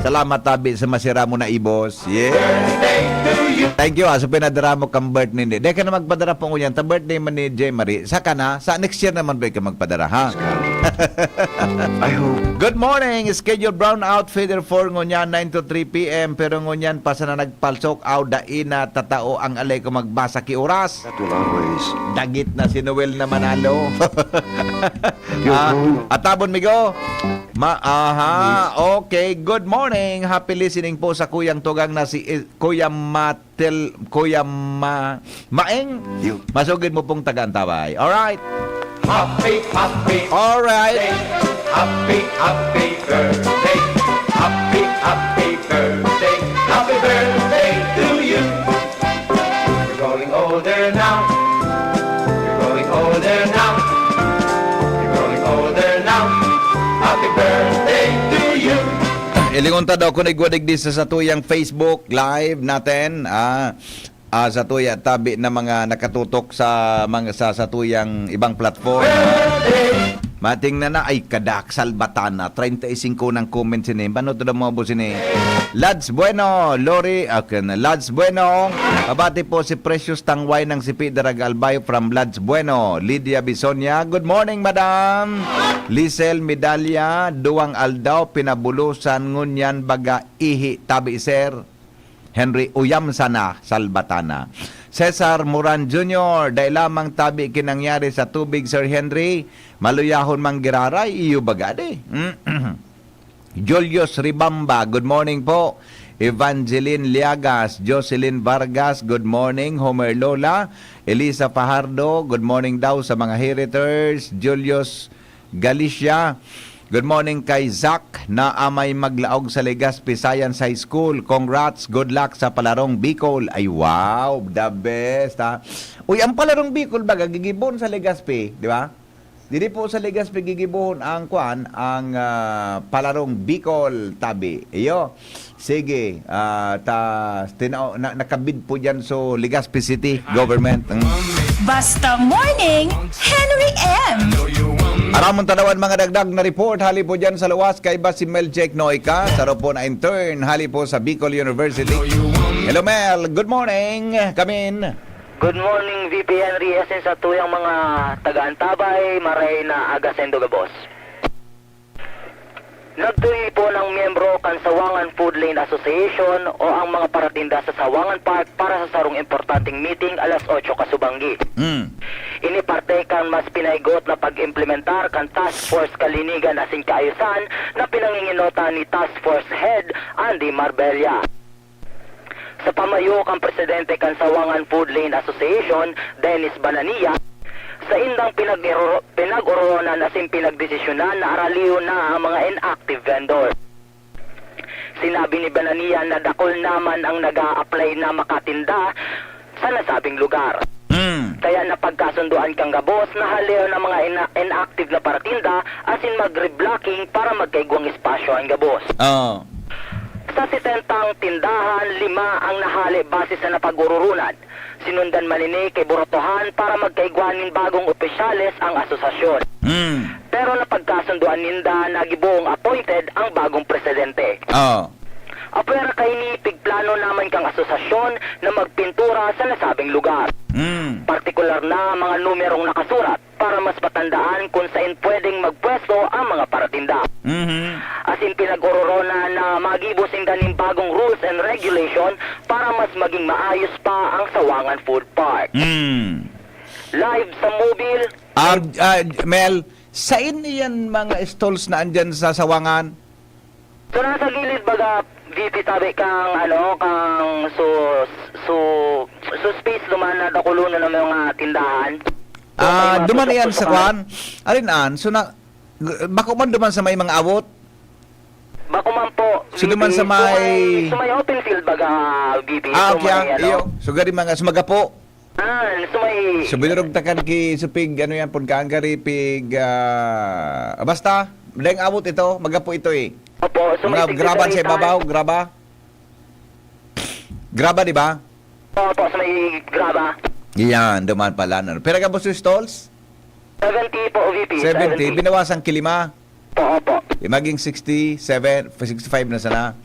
Salamat, tabi, sa masira mo na ibos. Yeah. Birthday to you. Thank you, ah, sa pinadara mo kang birthday ni. Di ka na magpadara po ngunyan. Ta birthday man ni J Marie. Sa ka na, sa next year naman ba ka magpadara, ha? I hope. Good morning. Schedule brownout feather four ngunyan, nine to three p m. Pero ngunyan pa sana nagpalsok. Aw, dai na tatao ang alay ko magbasa ki oras. That will always. Dagit na si Noel na manalo. Yung Ah, Bruno. Atabon, migo. Ma, aha. Okay. Good morning. Happy listening po sa kuyang tugang na si, eh, Kuya Matel, Kuya Ma, Maeng. Yung. Masugid mo pong taga-antabay. Alright. Happy, happy Alright. birthday. Happy, happy birthday. Happy, happy birthday. Happy birthday to you. You're growing older now. You're growing older now. You're growing older now. Happy birthday to you. Ilingon ta daw kung igwadig di sa satuyang Facebook Live natin. Ah, ah, sa tuya tabi na mga nakatutok sa mga, sa, sa tuyang ibang platform. Mating na na, ay, kadak, Salbatana, treinta y cinco ng comment sini. Bano to daw mo, boss, sini? Lads Bueno, Lori, okay na. Lads Bueno, mabati po si Precious Tangway ng Sipi Daraga Albay from Lads Bueno. Lydia Bisonia, good morning, madam. Lisel Medalla, duwang aldaw, pinabulusan, ngunyan baga ihi, tabi, sir. Henry Uyam sana, Salbatana. Cesar Moran Junior, dai lamang tabi kinangyari sa tubig, Sir Henry. Maluyahon mang giraray, iyo baga di. Julius Ribamba, good morning po. Evangeline Liagas, Jocelyn Vargas, good morning. Homer Lola, Elisa Fajardo, good morning daw sa mga heriters. Julius Galicia, good morning kay Zack na amay maglaog sa Legazpi Science High School. Congrats, good luck sa Palarong Bicol. Ay, wow, the best, ha? Uy, ang Palarong Bicol, baga, gigibon sa Legazpi, di ba? Dili po sa Legazpi gigibon ang, kwan, ang, ah, Palarong Bicol, tabi. Iyo. Sige, ah, ta, tinao, na, nakabid po dyan sa Legazpi City government. Mm. Basta Morning, Henry M. Aramon tanawan mga dagdag na report, hali po dyan sa luwas, kaiba si Mel Jack Noica, sa Ropo na intern, hali po sa Bicol University. Hello, Mel. Good morning. Come in. Good morning, V P Henry. Asin sa tuyang mga taga-antabay, maray na aga saindo gabos. Nagtuyipon ang miyembro kan Sawangan Food Lane Association o ang mga paratinda sa Sawangan Park para sa sarong importanteng meeting alas otso kasubanggi. Mm. Ini parte kan mas pinaigot na pag-implementar kan Task Force Kalinigan asin Kaayusan na pinanginginota ni Task Force Head Andy Marbella. Sa pamayo kan presidente kan Sawangan Food Lane Association, Dennis Banania, saindang pinag-iro-, pinag-oroonan asin pinagdesisyonan na aralion na ang mga inactive vendor. Sinabi ni Banania na dakul naman ang nag-a-apply na makatinda sa nasabing lugar. Mm. Kaya napagkasundoan kan gabos na haleon ang mga ina-, inactive na paratinda asin mag-reblocking para magkaigwang espasyo an gabos. Oo. Sa setentang tindahan, lima ang nahale base sa napag-ororonan. Sinundan man ini kay buratohan para magkaigwa nin bagong opisyales ang asosasyon. Mm. Pero napagkasundoan ninda na giboong appointed ang bagong presidente. Oo. Apwera kaini, pigplano naman kang asosasyon na magpintura sa nasabing lugar. Mm. Partikular na mga numerong nakasurat para mas matandaan kung sain pwedeng magpwesto ang mga paratinda. Mhm. Asin pinag-ororonan na magibo sinda nin bagong rules and regulation para mas maging maayos pa ang Sawangan Food Park. Mm. Live sa mobile. Ah, ah, Mel, sain iyan mga stalls na andyan sa Sawangan? So, nasa gilid baga, V P, tabi kang, ano, kang su-, su-, su space duman na dakulonon ang mga tindahan. So, may Ah, mga duman iyan sa kuan? Arin an? So, na, g-, bako man duman sa may mga awot? Bako man po, So, duman V P. sa So, may, may so, may open field baga, V P. Ah, So, okay, may, ah, ano, iyo. So, gari mga, so, magapo? Ah, so may So, binurugtakan ki Supig, ano yan, pud ka, ang gari, pig, ah, basta, dahil awot ito, magapo ito eh. Opo, so may Mga graban sa tigdadaritan. Ibabaw, graba. Graba, di ba? Opo, sa may graba. Yan, duman pala, no? Pero gabos yung stalls? Seventy po, V P. Seventy, binawasan ki lima. Opo, opo. Eh, maging sixty-seven, sixty-five na sana.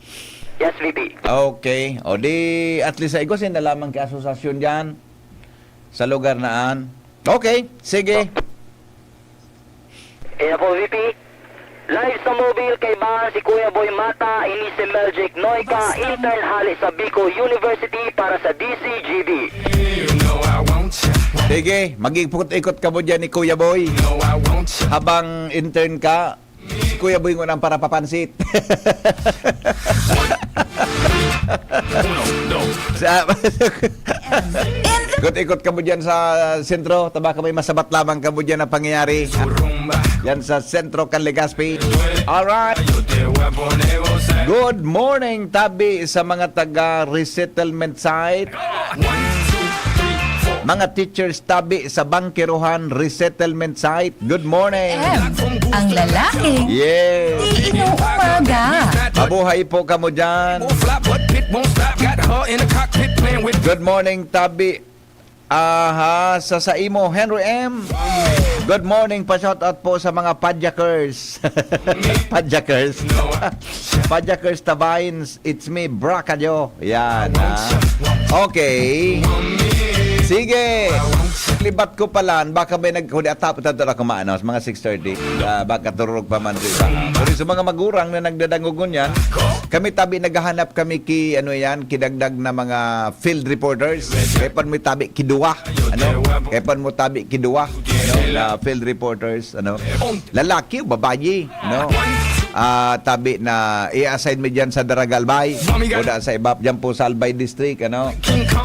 Yes, V P. Okay. O di, at least, ay, gusin na lamang kay asosasyon dyan sa lugar na an. Okay, sige. Kaya po, V P, live sa mobile, kaibahan si Kuya Boy Mata, ini si Meljic Noica, intern hali sa Bicol University para sa D C G B. Sige, mag-ikot-ikot kamo dyan ni Kuya Boy. Habang intern ka, si Kuya Boy ngunang parapapansit. Sa, ikot-ikot kamo dyan sa sentro, taba kamo, masabat lamang kamo dyan na pangyayari. Yan sa sentro kan Legazpi. Alright. Good morning, tabi sa mga taga resettlement site. Mga teachers tabi sa Bangkerohan Resettlement Site. Good morning. M, ang lalaki. Yes. Di inuumaga. Mabuhay po kamo dyan. Good morning, tabi. Aha, sa saimo, Henry M. Good morning, pa-shoutout po sa mga Padjakers. Padjakers. Padjakers Tabines, it's me, Bracadyo. Yan, ah. Okay. Sige. Libat ko pala, baka may nag-, huli at tapos na ako maano, sa mga six thirty. Ah, baka turog pa man sa iba. Pero sa mga magurang na nagdadangog ngunyan, kami tabi naghahanap kami ki, ano yan, kidagdag na mga field reporters. Kaya pan mo tabi kiduwa, ano? Kaya pan mo tabi kiduwa, ano? Na field reporters, ano? Lalaki o babayi, no? Ah, tabi na i-assign mi dyan sa Daragalbay o da sa iba, dyan po sa Albay District, ano?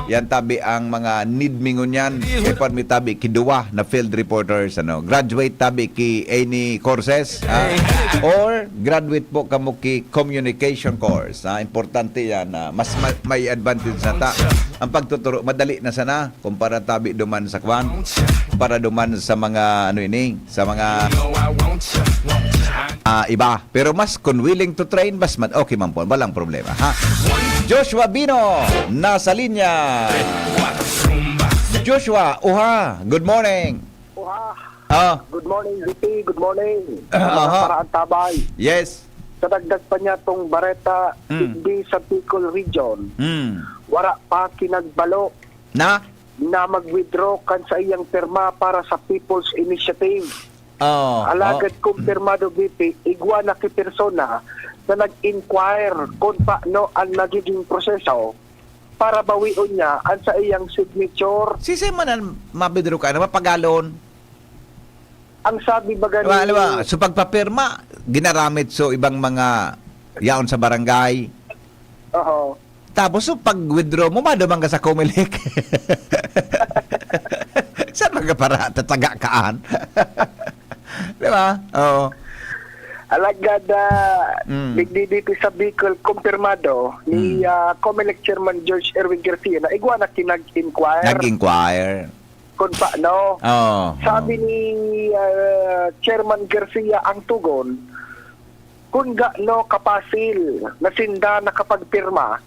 Yan tabi ang mga need mi ngunyan. Kaya pan mi tabi kiduwa na field reporters, ano? Graduate tabi ki any courses, ha? Or graduate po kamo ki communication course, ha? Importante yan, ha? Mas ma-, may advantage na ta. Ang pagtuturo, madali na sana kumpara tabi duman sa kwan, para duman sa mga, ano ini, sa mga, ah, iba. Pero mas kung willing to train, mas man, okay man po, walang problema, ha? Joshua Bino, nasa linya. Joshua, uha, good morning. Uha. Ah. Good morning, V P. Good morning. Ah, Mga aha. Paraan tabay. Yes. Sa dagdag pa niya tong bareta, Mm. digdi sa Bicol Region, Mm. wara pa kinagbalo Na? na mag-withdraw kan sa iyang pirma para sa People's Initiative. Oh, Alagad oh. kumpirmado, V P, igwa na ki persona na nag-inquire kung paano ang nagiging proseso para bawion niya ang sa iyang signature. Sisay man ang mabidro ka? Ano ba, pagalon? Ang sabi ba gani Diba, diba? So, pagpapirma, ginaramit so ibang mga yaon sa barangay. Oho. Tapos, so, pag-withdraw mo, maduman ka sa Comelec. Saan mga para tataga kaan? Di ba? Oo. Alagad, ah, Mm. digdi dito sa Bicol, kumpirmado ni, Mm. ah, Comelec Chairman George Erwin Garcia na igwa na kinag-inquire Nag-inquire. kung paano. Oo, Sabi oo. ni, ah, Chairman Garcia ang tugon, kung gano kapasil na sinda nakapagpirma,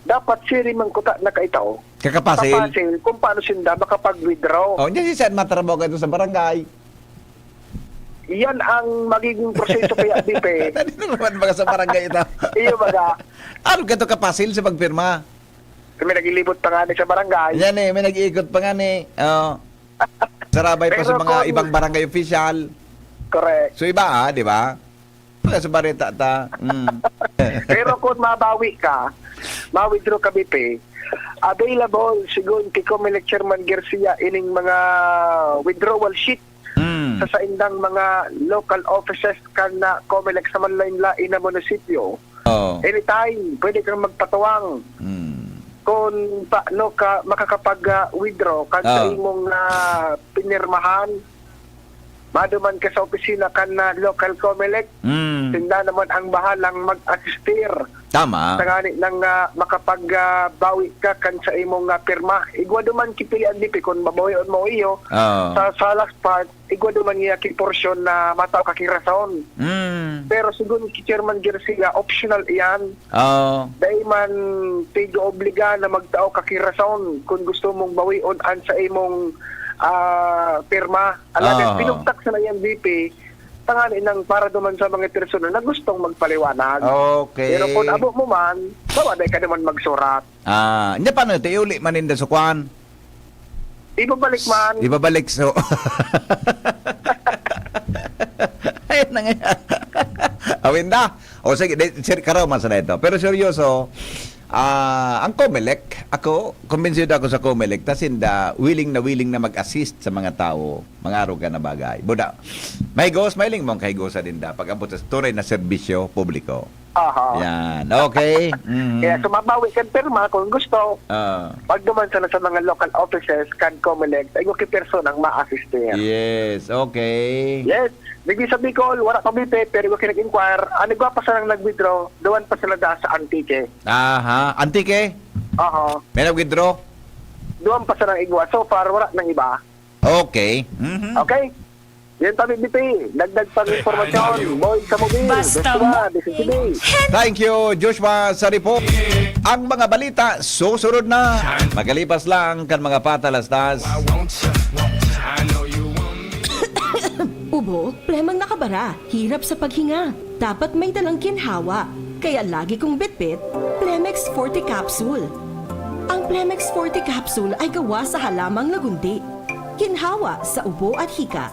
dapat siri man kuta na kaitaw. Kakapasil. Kapasil kung paano sinda makapag-withdraw. Oh, hindi si Sen matrabaho ka ito sa barangay. Yan ang magiging proseso kaya, Bipe. Hindi na naman mga sa barangay ito. Iyo, baga. Ano ka ito kapasil sa pagpirma? Kami naglilibot pa nga ni sa barangay. Yan eh, may nag-iikot pa nga ni. Oh. Sarabay pa Pero sa mga kung ibang barangay official. Correct. So iba ah, di ba? Mga sa bareta ta. Mm. Pero kung mabawi ka, ma-withdraw ka, Bipe, available, sigon kay Comelec Chairman Garcia, ining mga withdrawal sheet Mm. sa saindang mga local offices kan na Comelec sa manlain-lain na munisipyo. Oh. Anytime, pwede kang magpatuwang Mm. kung paano ka makakapag, ah, withdraw kan sa Oh. imong, ah, pinirmahan. Maduman ka sa opisina kan na local Comelec. Mm. Sinda naman ang bahalang mag-assistir. Tama. Tangani nang, ah, makapag, ah, bawi ka kan sa imong, ah, pirma. Igwa duman ki pili an B P kun babawion mo iyo. Oo. Sa, sa last part, igwa duman niya ki porsyon na matao ka ki rason. Mm. Pero sigon ki Chairman Garcia, optional iyan. Oo. Dai man tigo obliga na magtao ka ki rason kun gusto mong bawion an sa imong, ah, pirma. Alagad Oo. pinugtak sana iyan B P, tangani nang para duman sa mga persona na gustong magpaliwanag. Okay. Pero kung abo mo man, bawa dai ka naman magsurat. Ah, nya paano ito? Iuli man ninda sa kwan? Ibabalik man. Ibabalik so. Ayun na nga. Awin da. O sige, de, sir, karaw man sana ito. Pero seryoso, ah, ang Comelec, ako, kumbinsido ako sa Comelec, ta sinda willing na willing na mag-assist sa mga tao, mga aruga na bagay. Buda, may gos, may lingmong kay gosa din da, pag-abot sa tunay na serbisyo publiko. Aha. Yan. Okay. Mhm. Kaya sumabawi kan pirma kung gusto. Ah. Pag duman sana sa mga local offices kan Comelec, ay ki personang ma-assist niya. Yes. Okay. Yes. Digdi sa Bicol, wala pa B P, pero igwa ki nag-inquire. An igwa pa sanang nag-withdraw, duman pa sila da sa Antique. Aha. Antique? Aha. May nag-withdraw? Duman pa sanang igwa. So far, wala nang iba. Okay. Mhm. Okay? Yan kami, B P. Dagdag pang impormasyon, Boy Samubil, Basta Joshua, mo. D C C B. Thank you, Joshua, sa report. Ang mga balita, susunod na. Magalipas lang kan mga patalastas. Ubo, plemang nakabara, hirap sa paghinga. Dapat may dalang ginhawa. Kaya lagi kong bitbit, Plemex Forte Capsule. Ang Plemex Forte Capsule ay gawa sa halamang lagundi. Ginhawa sa ubo at hika.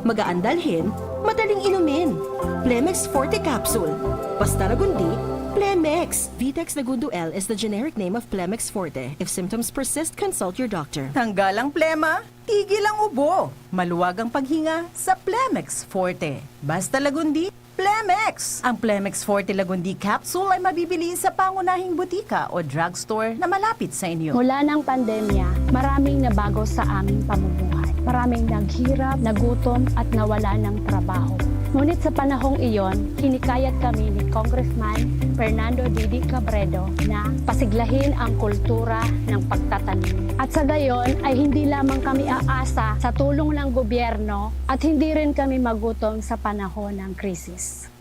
Magaan dalhin, madaling inumin. Plemex Forte Capsule. Basta Lagundi, Plemex. Vitex Lagundo L is the generic name of Plemex Forte. If symptoms persist, consult your doctor. Tanggal ang plema, tigil ang ubo. Maluwag ang paghinga sa Plemex Forte. Basta Lagundi, Plemex. Ang Plemex Forte Lagundi Capsule ay mabibili sa pangunahing butika o drugstore na malapit sa inyo. Mula ng pandemya, maraming nabago sa aming pamumuhay. Maraming naghirap, nagutom, at nawala ng trabaho. Ngunit sa panahong iyon, hinikayat kami ni Congressman Fernando Didi Cabredo na pasiglahin ang kultura ng pagtatanim. At sa gayon ay hindi lamang kami aasa sa tulong ng gobyerno at hindi rin kami magutom sa panahon ng krisis.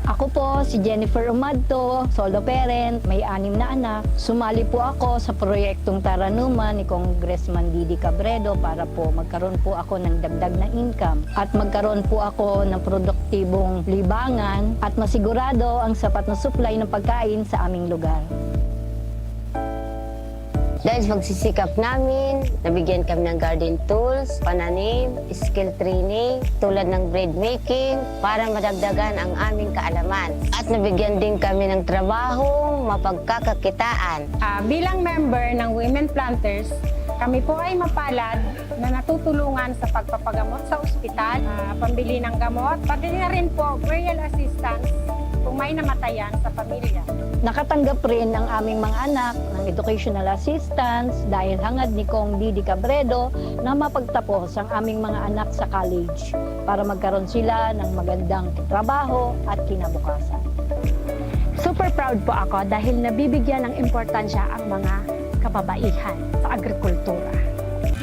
Ako po si Jennifer Umadto, solo parent, may anim na anak. Sumali po ako sa proyektong Taranuman ni Congressman Didi Cabredo para po magkaroon po ako ng dagdag na income at magkaroon po ako ng produktibong libangan at masigurado ang sapat na supply ng pagkain sa aming lugar. Dahil sa pagsisikap namin, nabigyan kami ng garden tools, pananim, skill training, tulad ng bread making, para madagdagan ang aming kaalaman. At nabigyan din kami ng trabahong mapagkakakitaan. Ah, bilang member ng Women Planters, kami po ay mapalad na natutulungan sa pagpapagamot sa ospital, ah, pambili ng gamot, pati na rin po burial assistance kung may namatayan sa pamilya. Nakatanggap rin ang aming mga anak ng educational assistance dahil hangad ni Cong Didi Cabredo na mapagtapos ang aming mga anak sa college para magkaroon sila ng magandang trabaho at kinabukasan. Super proud po ako dahil nabibigyan ng importansya ang mga kababaihan sa agrikultura.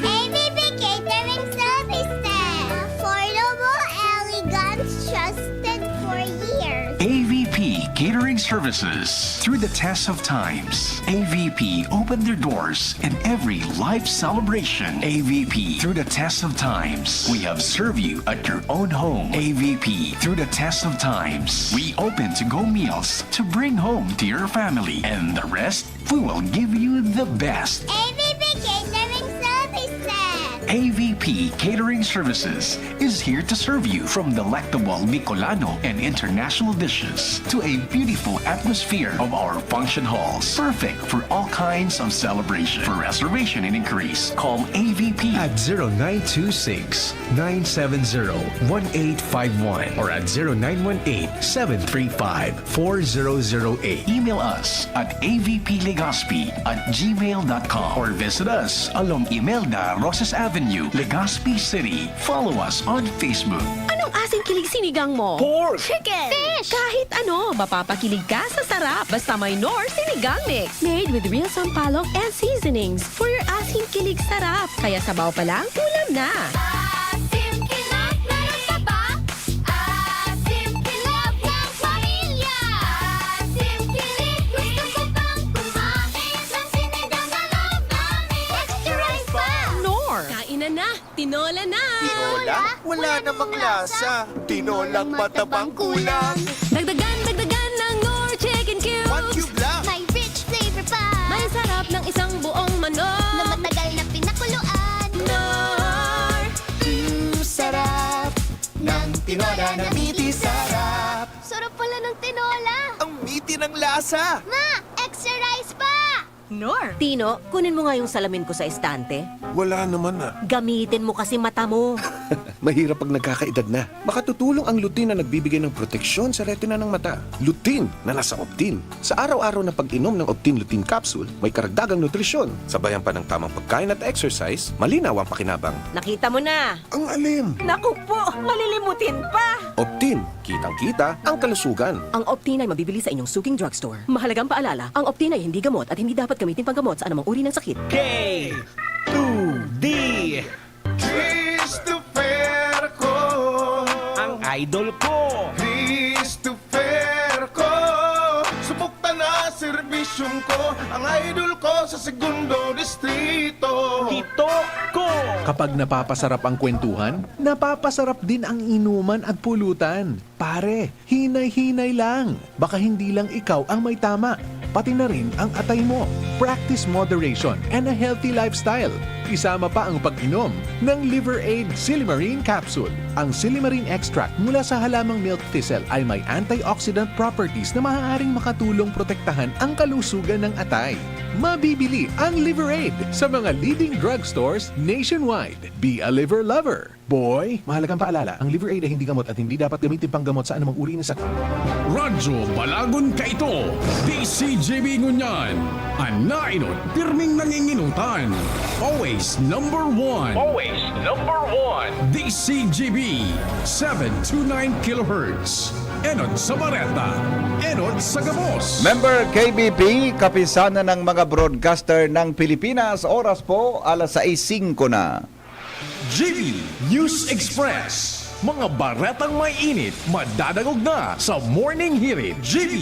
A V P Catering Services. Affordable, elegant, trusted for years. A V P Catering Services. Through the test of times, A V P opened their doors in every life celebration. A V P, through the test of times, we have served you at your own home. A V P, through the test of times, we open to-go meals to bring home to your family. And the rest, we will give you the best. A V P Catering Services. A V P Catering Services is here to serve you, from delectable Bicolano and international dishes to a beautiful atmosphere of our function halls, perfect for all kinds of celebration. For reservation and inquiries, call A V P at zero nine two six, nine seven zero, one eight five one or at zero nine one eight, seven three five, four zero zero eight. Email us at A V P Legazpi at gmail dot com or visit us along Imelda Rosas Avenue, Avenue, Legazpi City. Follow us on Facebook. Anong asin kilig sinigang mo? Pork! Chicken! Fish! Kahit ano, mapapakilig ka sa sarap. Basta may Knorr Sinigang Mix. Made with real sampalok and seasonings. For your asin kilig sarap. Kaya sabaw pa lang, ulam na. Asim kilig, meron ka pa? Asim kilig ng pamilya. Asim kilig, gusto ko pang kumain ng sinigang na love namin. Extra rice pa! Knorr! Kain na na! Tinola na! Tinola? Wala namang lasa. Tinolang matabang kulang. Dagdagan, dagdagan ng Knorr Chicken Cubes. One cube lang. May rich flavor pa. May sarap ng isang buong manok. Na matagal na pinakuluan. Knorr! Mm, sarap ng tinola na miti sarap. Sarap pala ng tinola. Ang miti ng lasa. Ma, extra rice pa! Knorr! Tino, kunin mo nga yung salamin ko sa estante. Wala naman, ah. Gamitin mo kasi mata mo. Mahirap pag nagkakaedad na. Makatutulong ang lutein na nagbibigay ng proteksyon sa retina ng mata. Lutein na nasa Optin. Sa araw-araw na pag-inom ng Optin Lutein Capsule, may karagdagang nutrisyon. Sabayan pa ng tamang pagkain at exercise, malinaw ang pakinabang. Nakita mo na! Ang alim! Naku po! Malilimutin pa! Optin, kitang-kita ang kalusugan. Ang Optin ay mabibili sa inyong suking drugstore. Mahalagang paalala, ang Optin ay hindi gamot at hindi dapat gamitin panggamot sa anumang uri ng sakit. K two D. Christopher ko. Ang idol ko. Christopher ko. Subok ta na serbisyong ko. Ang idol ko sa segundo distrito. Tito ko. Kapag napapasarap ang kwentuhan, napapasarap din ang inuman at pulutan. Pare, hinay-hinay lang. Baka hindi lang ikaw ang may tama, pati na rin ang atay mo. Practice moderation and a healthy lifestyle. Isama pa ang pag-inom ng Liver Aid Silimarin Capsule. Ang silimarin extract mula sa halamang milk thistle ay may antioxidant properties na maaaring makatulong protektahan ang kalusugan ng atay. Mabibili ang Liver Aid sa mga leading drugstores nationwide. Be a liver lover! Boy, mahalagang paalala, ang Liver Aid ay hindi gamot at hindi dapat gamitin panggamot sa anumang uri ng sakit. Radyo Balagon kaito, D C G B ngunyan. An nainot, pirming nanginginutan. Always number one. Always number one. D C G B, seven two nine kilohertz. Enot sa bareta, enot sa gabos. Member K B P, Kapisanan ng mga Broadcaster ng Pilipinas. Oras po, alas sais singko na. G B News Express. Mga baretang may init, madadangog na sa Morning Hirit. G B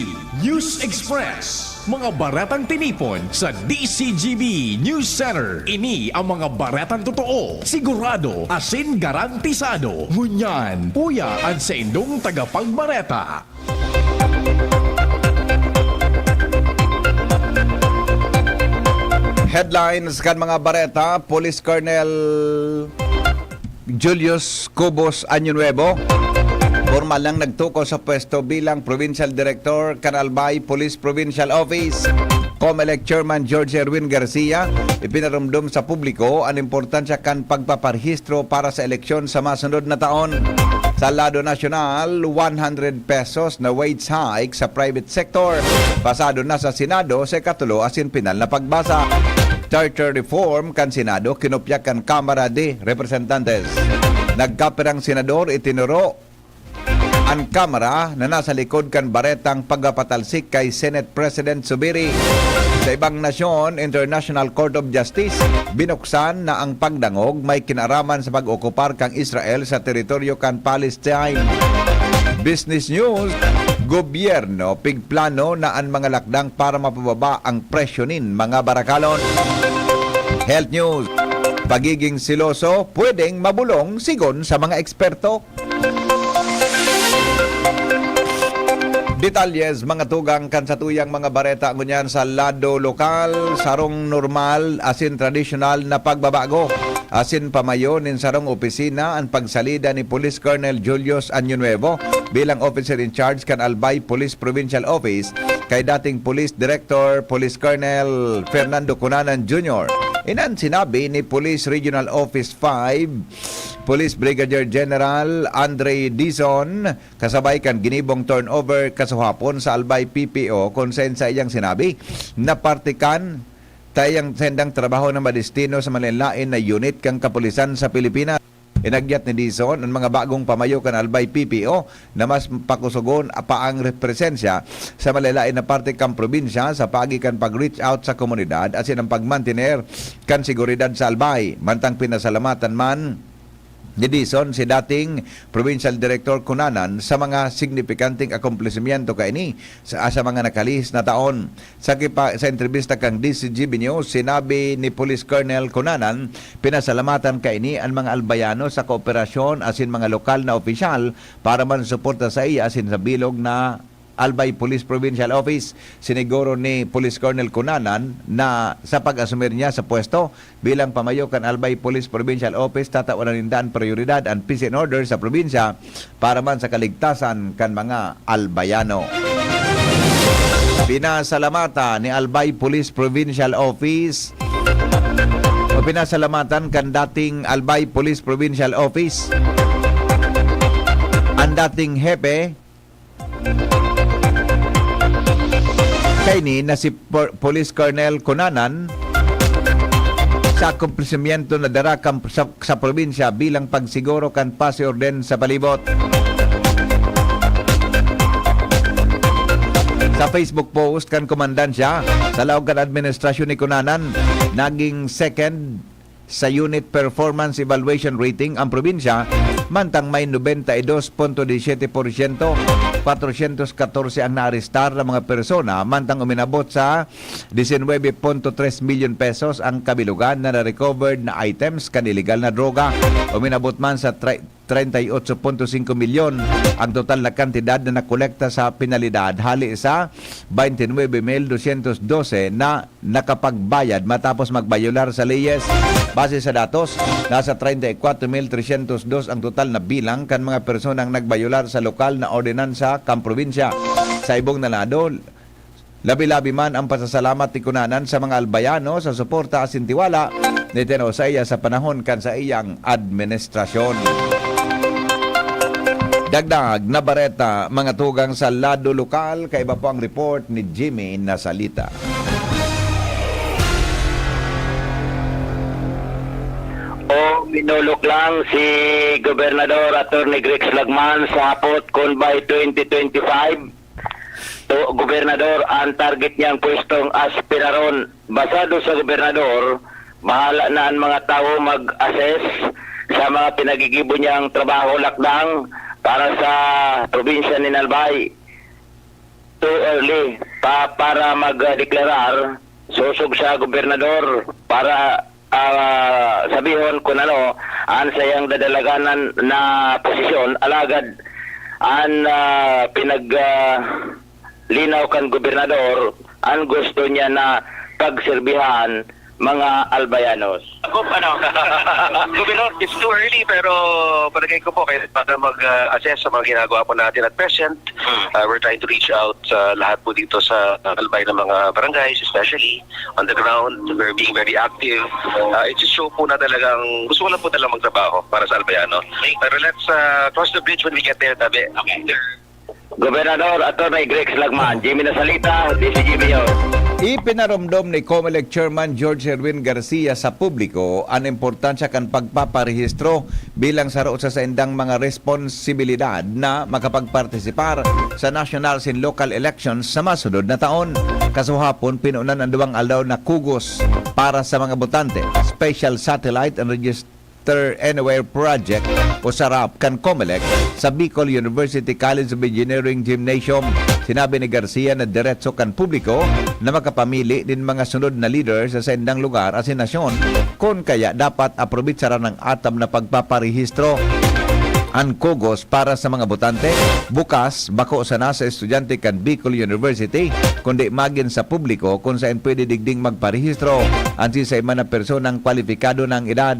News Express. Mga baretang tinipon sa D C G B News Center. Ini ang mga baretang totoo, sigurado, asin garantisado. Ngunyan, uya an saindong tagapagbareta. Headlines kan mga bareta, Police Colonel Julius Cobos Año Nuevo, pormal nang nagtukaw sa pwesto bilang Provincial Director kan Albay Police Provincial Office. Comelec Chairman George Erwin Garcia ipinarumdom sa publiko an importansya kan pagpaparehistro para sa eleksyon sa masunod na taon. Sa lado nasyonal, one hundred pesos na wage hike sa private sector. Pasado na sa Senado sa ikatulo asin pinal na pagbasa. Charter reform kan Senado kinopya kan Kamara de Representantes. Nagkapirang senador itinuro an Kamara na nasa likod kan baretang pagpapatalsik kay Senate President Zubiri. Sa ibang nasyon, International Court of Justice, binuksan na ang pagdangog may kinaraman sa pag-okupar kan Israel sa teritoryo kan Palestine. Business News, Gobyerno pigplano na an mga lakdang para mapababa ang presyo nin mga barakalon. Health News, pagiging seloso pwedeng mabulong sigon sa mga eksperto. Detalles, mga tugang, kan satuyang mga bareta ngunyan sa lado lokal, sarong normal asin tradisyonal na pagbabago asin pamayo nin sarong opisina an pagsalida ni Police Colonel Julius Año Nuevo bilang officer in charge kan Albay Police Provincial Office kay dating Police Director Police Colonel Fernando Cunanan Junior. Inan sinabi ni Police Regional Office five Police Brigadier General Andre Dizon, kasabay kan ginibong turnover kasuhapon sa Albay P P O, kun saen saiyang sinabi na parte kan Tayang sendang trabaho na madestino sa malain-lain na unit kan kapulisan sa Pilipinas. Inagyat ni Dizon ang mga bagong pamayo kan Albay P P O na mas pakusogon pa ang presensya sa malain-lain na parte kan probinsya sa paagi kan pag-reach out sa komunidad asin ang pagmantener kan seguridad sa Albay. Mantang pinasalamatan man ni Dizon si dating Provincial Director Cunanan sa mga signipikanting akomplesimiento kaini sa, sa mga nakalihis na taon. Sa kipa-, sa entrebista kan D Z G B News, sinabi ni Police Colonel Cunanan, pinasalamatan kaini an mga Albayano sa kooperasyon asin mga lokal na opisyal para man suporta sa iya asin sa bilog na Albay Police Provincial Office. Siniguro ni Police Colonel Cunanan na sa pag-asumir niya sa pwesto bilang pamayo kan Albay Police Provincial Office, tatawan na ninda an prioridad an peace and order sa probinsya para man sa kaligtasan kan mga Albayano. Pinasalamatan ni Albay Police Provincial Office o pinasalamatan kan dating Albay Police Provincial Office ang dating hepe kaini na si Por-, Police Colonel Cunanan sa akomplesimiento na dara kan, sa, sa probinsya bilang pagsiguro kan paz y orden sa palibot. Sa Facebook post kan komandansya, sa laog kan administrasyon ni Cunanan, naging second sa Unit Performance Evaluation Rating ang probinsya, mantang may nobenta y dos punto disisete porsyento, kwatrosyentos katorse ang naarestar na mga persona, mantang uminabot sa disinwebe punto tres milyon pesos ang kabilugan na na-recovered na items kan iligal na droga. Uminabot man sa tri-, treinta y ocho punto singko milyon ang total na kantidad na nakolekta sa penalidad hali sa twenty-nine mil dosyentos dose na nakapagbayad matapos magbayolar sa leyes. Base sa datos, nasa treinta y cuatro mil trescientos dos ang total na bilang kan mga personang nagbayolar sa lokal na ordinansa kan probinsya. Sa ibong na lado, labi-labi man ang pasasalamat ni Cunanan sa mga Albayano sa suporta asin tiwala na itinao saiya sa panahon kan saiyang administrasyon. Dagdag na bareta, mga tugang sa lado lokal, kaiba po ang report ni Jimmy Nasalita. O, minulok lang si Gobernador Attorney Greg Slagman sa hapot kun by twenty twenty-five. To, gobernador ang target niyang pwestong aspiraron. Basado sa gobernador, bahala na ang mga tawo mag-assess sa mga pinagigibo niyang trabaho lakdang para sa probinsya nin Albay. Too early pa para magdeklarar, sosog sa gobernador para, ah, sabihon kun ano ang sayang dadalaganan na posisyon. Alagad an, ah, pinag, ah, linaw kan gobernador, an gusto niya na pagserbihan mga Albayanos. Ako, ano, Gobernador, it's too early, pero palagay ko po, kaya para mag-assess sa mga ginagawa po natin at present, uh, we're trying to reach out sa lahat po dito sa Albay ng mga barangays, especially on the ground. We're being very active. Uh, it's a show po na talagang gusto ko lang po talagang magtrabaho para sa Albayano. Pero let's, uh, cross the bridge when we get there, tabi. Okay. Gobernador Attorney Greg Slagman, Jimmy Nasalita, D Z G B News. Ipinaromdom ni Comelec Chairman George Erwin Garcia sa publiko an importansya kan pagpaparehistro bilang saro sa saindang mga responsibilidad na makapagpartisipar sa national sin local elections sa masunod na taon. Kasuhapon, pinunan ang duwang aldaw na kugos para sa mga botante, Special Satellite and Register Anywhere Project o sarap kan Comelec sa Bicol University College of Engineering Gymnasium. Sinabi ni Garcia na diretso kan publiko na makapamili nin mga sunod na leader sa saindang lugar asin nasyon, kun kaya dapat aprobitsaran ang atam na pagpaparehistro. An kugos para sa mga botante, bukas, bako sana sa estudyante kan Bicol University, kundi magin sa publiko kun saen pwede digding magparehistro an sisay man na personang kwalipikado na ang edad.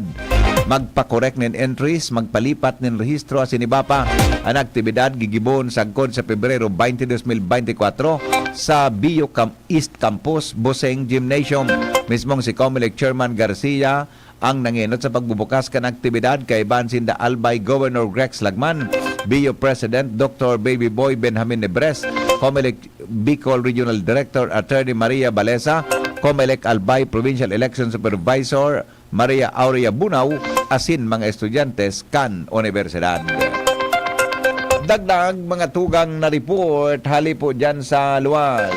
Magpakorek nin entries, magpalipat nin rehistro asin iba pa. An aktibidad gigibon sagkod sa Pebrero twenty, dos mil beintikwatro sa B U Cam-, East Campus, Boseng Gymnasium. Mismong si Comelec Chairman Garcia ang nangenot sa pagbubukas kan aktibidad, kaibahan sinda Albay Governor Rex Lagman, B U President Doctor Baby Boy Benjamin Nebres, Comelec Bicol Regional Director Attorney Maria Balesa, Comelec Albay Provincial Election Supervisor Maria Aurea Bunao asin mga estudyante kan unibersidad. Dagdag mga tugang na report hali po dyan sa luwas.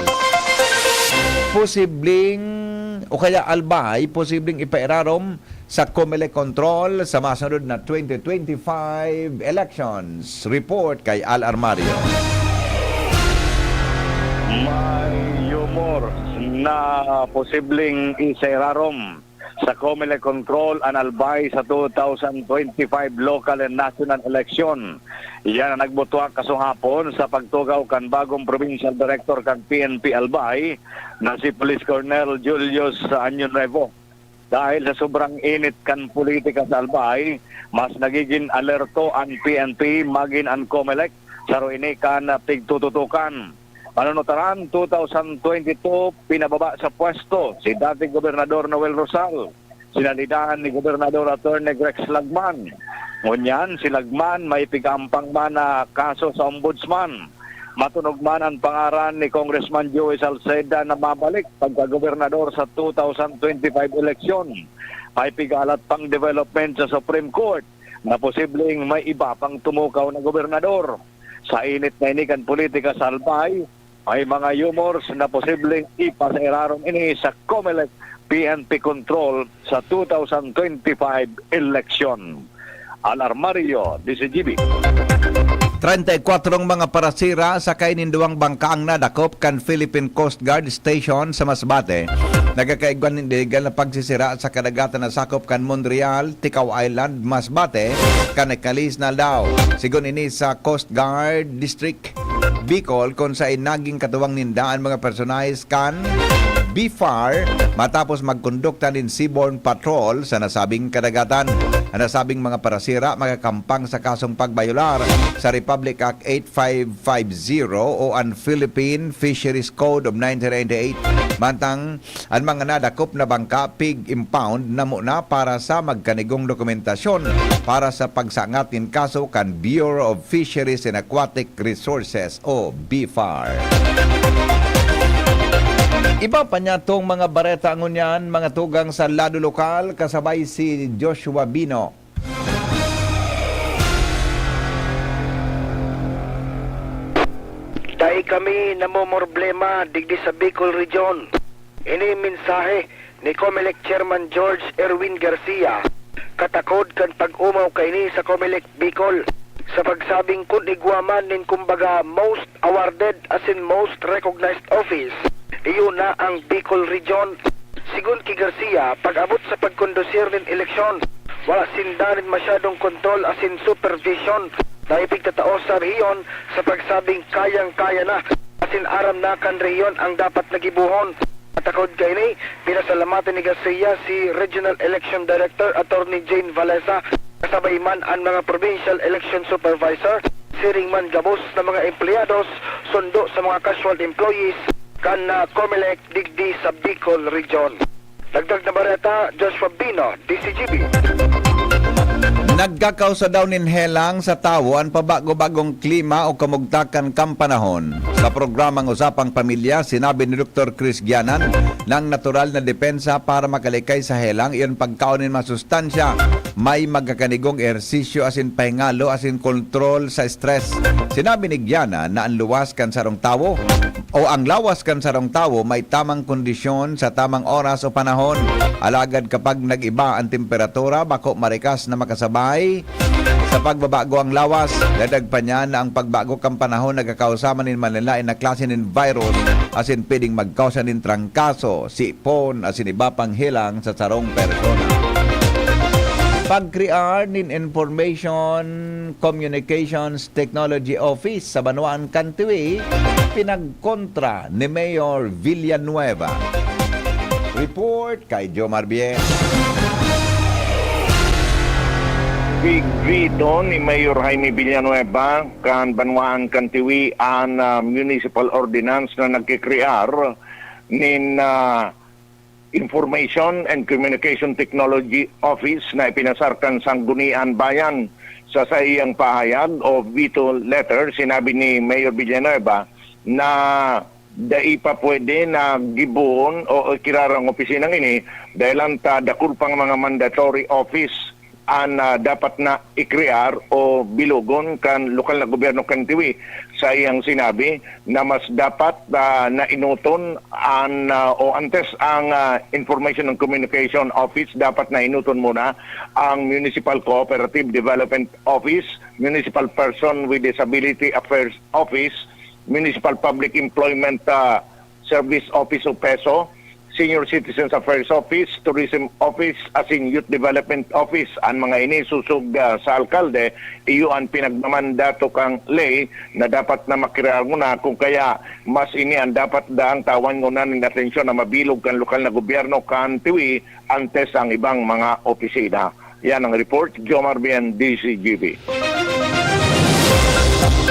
Posibleng, o kaya Albay, posibleng ipairarom sa Comelec control sa masunod na twenty twenty-five elections. Report kay Al Armario. May humor na posibleng isairarom sa Comelec control an Albay sa two thousand twenty-five local and national election. Yan ang nagbutwak kasuhapon sa pagtugaw kan bagong provincial director kan P N P Albay na si Police Colonel Julius Año Nuevo. Dahil sa sobrang init kan politika sa Albay, mas nagiging alerto an P N P magin an Comelec, saro ini kan pigtututukan. Manunutaran, two thousand twenty-two, pinababa sa pwesto si dating Gobernador Noel Rosal. Sinalidahan ni Gobernador Attorney Grex Lagman. Ngunyan, si Lagman may pig-aampang man na kaso sa Ombudsman. Matunog man ang pangaran ni Congressman Joey Salceda na mabalik pagka-gobernador sa two thousand twenty-five eleksyon. May pigalat pang development sa Supreme Court na posibleng may iba pang tumukaw na gobernador. Sa init na ini kan politika sa Albay, may mga humors na posibleng ipasairarom ini sa Comelec P N P control sa two thousand twenty-five election. Al Armario, D Z G B. Treinta y cuatro mga parasira sakay nin duwang bangka ang nadakop kan Philippine Coast Guard Station sa Masbate. Nagkakaigwa nin illegal na pagsisira sa kadagatan na sakop kan Monreal, Ticao Island, Masbate, kan nakalis na aldaw. Sigon ini sa Coast Guard District Bicol, kun saen naging katuwang ninda an mga personahe kan BFAR matapos magkondukta nin seaborne patrol sa nasabing kadagatan. An nasabing mga parasira makakampang sa kasong pagbayolar sa Republic Act eight five five zero o an Philippine Fisheries Code of nineteen ninety-eight. Mantang an mga nadakop na bangka, pig-impound na muna para sa magkanigong dokumentasyon para sa pagsangat nin kaso kan Bureau of Fisheries and Aquatic Resources o BFAR. Iba pa niya tong mga bareta ngunyan, mga tugang sa lado lokal, kasabay si Joshua Bino. Dai kami namomroblema digdi sa Bicol Region. Ini mensahe ni Comelec Chairman George Erwin Garcia, katakod kan pag-omaw kaini sa Comelec Bicol, sa pagsabing kun igwa man nin kumbaga most awarded asin most recognized office, iyo na ang Bicol Region. Sigon ki Garcia, pag-abot sa pagkondusir nin eleksyon, wala sinda nin masyadong kontrol asin supervision na ipigtatao sa rehiyon sa pagsabing kayang-kaya na asin aram na kan rehiyon ang dapat na gibohon. Katakod kaini, pinasalamatan ni Garcia si Regional Election Director Attorney Jane Valesa, kasabay man an mga Provincial Election Supervisor, siring man gabos na mga empleyados, sundo sa mga casual employees kan ah, Comelec digdi sa Bicol Region. Dagdag na bareta, Joshua Bino, D Z G B. Nagkakausa daw nin helang sa tawo an pabago-bagong klima o kamugtakan kan panahon. Sa programang Usapang Pamilya, sinabi ni Doktor Chris Gianan na ang natural na depensa para makalikay sa helang iyon pagkaon nin masustansya, may magkakanigong ehersisyo asin pahingalo asin kontrol sa stress. Sinabi ni Gianan na ang luwas kan sarong tawo o ang lawas kan sarong tawo may tamang kondisyon sa tamang oras o panahon. Alagad kapag nag-iba ang temperatura, bako marikas na makasabay sa pagbabago ang lawas. Dagdag pa niya na ang pagbago kan panahon nagkakausa man nin manlaen na klase nin virus asin pwedeng magkausa nin trangkaso, sipon asin iba pang helang sa sarong persona. Pagkrear nin Information Communications Technology Office sa banwaan kan Tiwi, pinagkontra ni Mayor Villanueva. Report kay Jomar Bien. Igwidon ni Mayor Jaime Villanueva kan banwaan kan Tiwi an ah, municipal ordinance na nagkikrear nin ah, Information and Communication Technology Office na ipinasar kan Sangguniang Bayan. Sa saiyang pahayag o veto letter, sinabi ni Mayor Villanueva na dai pa pwede na gibohon o ikirara ang opisinang ini dahil ang ta dakul pang mga mandatory office an, ah, dapat na i-crear o bilogon kan lokal na gobyerno kan Tiwi. Sa iyang sinabi na mas dapat, ah, na inuton an, ah, o antes ang, ah, Information and Communication Office, dapat na inuton muna ang Municipal Cooperative Development Office, Municipal Person with Disability Affairs Office, Municipal Public Employment, ah, Service Office o peso, Senior Citizens Affairs Office, Tourism Office, asin Youth Development Office. An mga ini sosog, ah, sa alkalde, iyo an pinagmamandato kan ley na dapat na makrear nguna, kung kaya mas ini an dapat daang tawan nguna nin atensyon na mabilog kan lokal na gobyerno kan Tiwi antes ang ibang mga opisina. Yan ang report, Jomar Bien, D Z G B.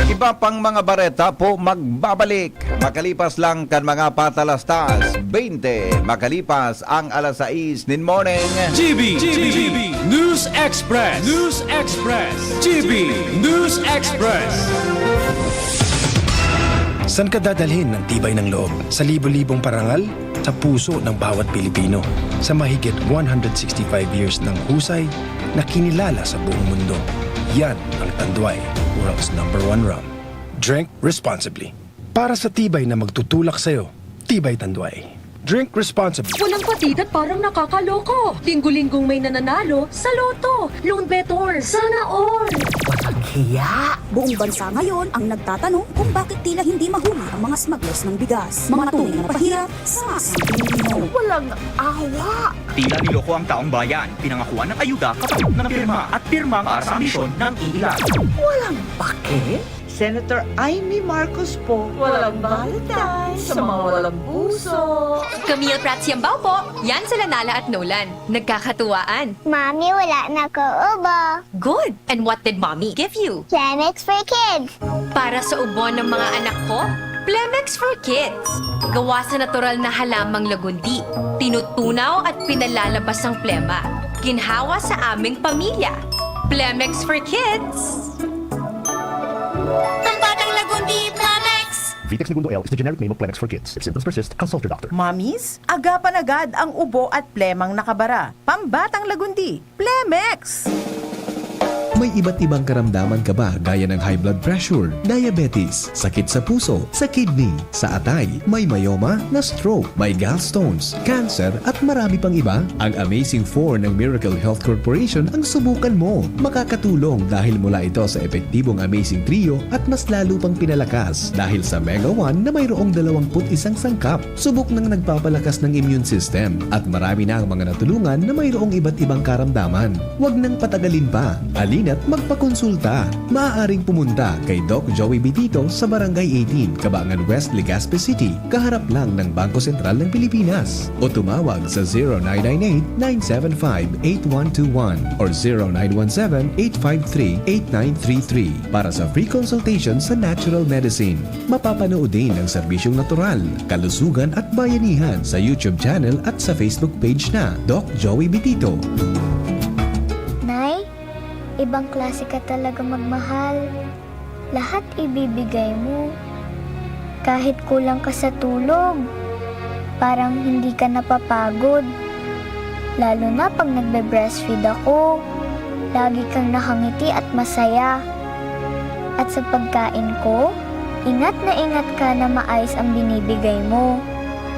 Iba pang mga bareta po magbabalik makalipas lang kan mga patalastas, bente makalipas ang alas sais nin morning. G B, G B, News Express, News Express, G B News Express. Saan ka dadalhin ng tibay ng loob? Sa libo-libong parangal? Sa puso ng bawat Pilipino. Sa mahigit one hundred sixty-five years ng husay na kinilala sa buong mundo. Yan ang Tanduay, world's number one rum. Drink responsibly. Para sa tibay na magtutulak sa'yo, Tibay Tanduay. Drink responsibly. Walang patid at parang nakakaloko. Linggo-linggong may nananalo sa Lotto. Loan Better, sana all! Walang hiya! Buong bansa ngayon ang nagtatanong kung bakit tila hindi mahuli ang mga smugglers ng bigas. Mga tunay na pahirap sa masang Pilipino. Walang awa! Tila niloko ang taong bayan. Pinangakuan ng ayuda, kapatid na pirma at pirma para sa ambisyon ng iilan. Walang pake? Senator Imee Marcos po. Walang Valentine sa mga walang puso. Camille Prats Yambao po. Yan sila Nala at Nolan. Nagkakatuwaan. Mami, wala na ko ubo. Good! And what did Mommy give you? Plemex for Kids. Para sa ubo ng mga anak ko, Plemex for Kids. Gawa sa natural na halamang lagundi. Tinutunaw at pinalalabas ang plema. Ginhawa sa aming pamilya. Plemex for Kids. Pambatang lagundi, Plemex! Vitex Negundo L is the generic name of Plemex for Kids. If symptoms persist, consult your doctor. Mommies, agapan agad ang ubo at plemang nakabara. Pambatang lagundi, Plemex! May iba't ibang karamdaman ka ba, gaya ng high blood pressure, diabetes, sakit sa puso, sa kidney, sa atay, may myoma, na-stroke, may gallstones, cancer, at marami pang iba? Ang Amazing Four ng Miracle Health Corporation ang subukan mo. Makakatulong dahil mula ito sa epektibong Amazing Trio at mas lalo pang pinalakas dahil sa Mega One na mayroong dalawang put isang sangkap. Subok nang nagpapalakas ng immune system at marami na ang mga natulungan na mayroong iba't ibang karamdaman. Huwag nang patagalin pa. Halina't magpakonsulta. Maaaring pumunta kay Doc Joey Bitito sa Barangay eighteen, Cabangan West, Legazpi City, kaharap lang ng Bangko Sentral ng Pilipinas. O tumawag sa zero nine nine eight, nine seven five, eight one two one or zero nine one seven, eight five three, eight nine three three para sa free consultation sa natural medicine. Mapapanood din ang serbisyong natural, kalusugan at bayanihan sa YouTube channel at sa Facebook page na Doc Joey Bitito. Nay, ibang klase ka talaga magmahal. Lahat ibibigay mo. Kahit kulang ka sa tulog, parang hindi ka napapagod. Lalo na pag nagbe-breastfeed ako, lagi kang nakangiti at masaya. At sa pagkain ko, ingat na ingat ka na maayos ang binibigay mo.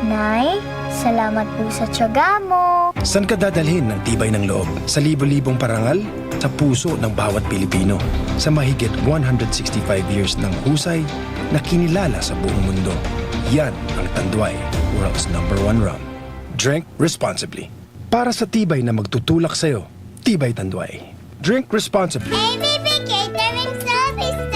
Nay, salamat po sa tiyaga mo. Saan ka dadalhin ng tibay ng loob? Sa libo-libong parangal? Sa puso ng bawat Pilipino. Sa mahigit one hundred sixty-five years ng husay na kinilala sa buong mundo. Yan ang Tanduay, world's number one rum. Drink responsibly. Para sa tibay na magtutulak sa'yo, Tibay Tanduay. Drink responsibly. A V P Catering Services.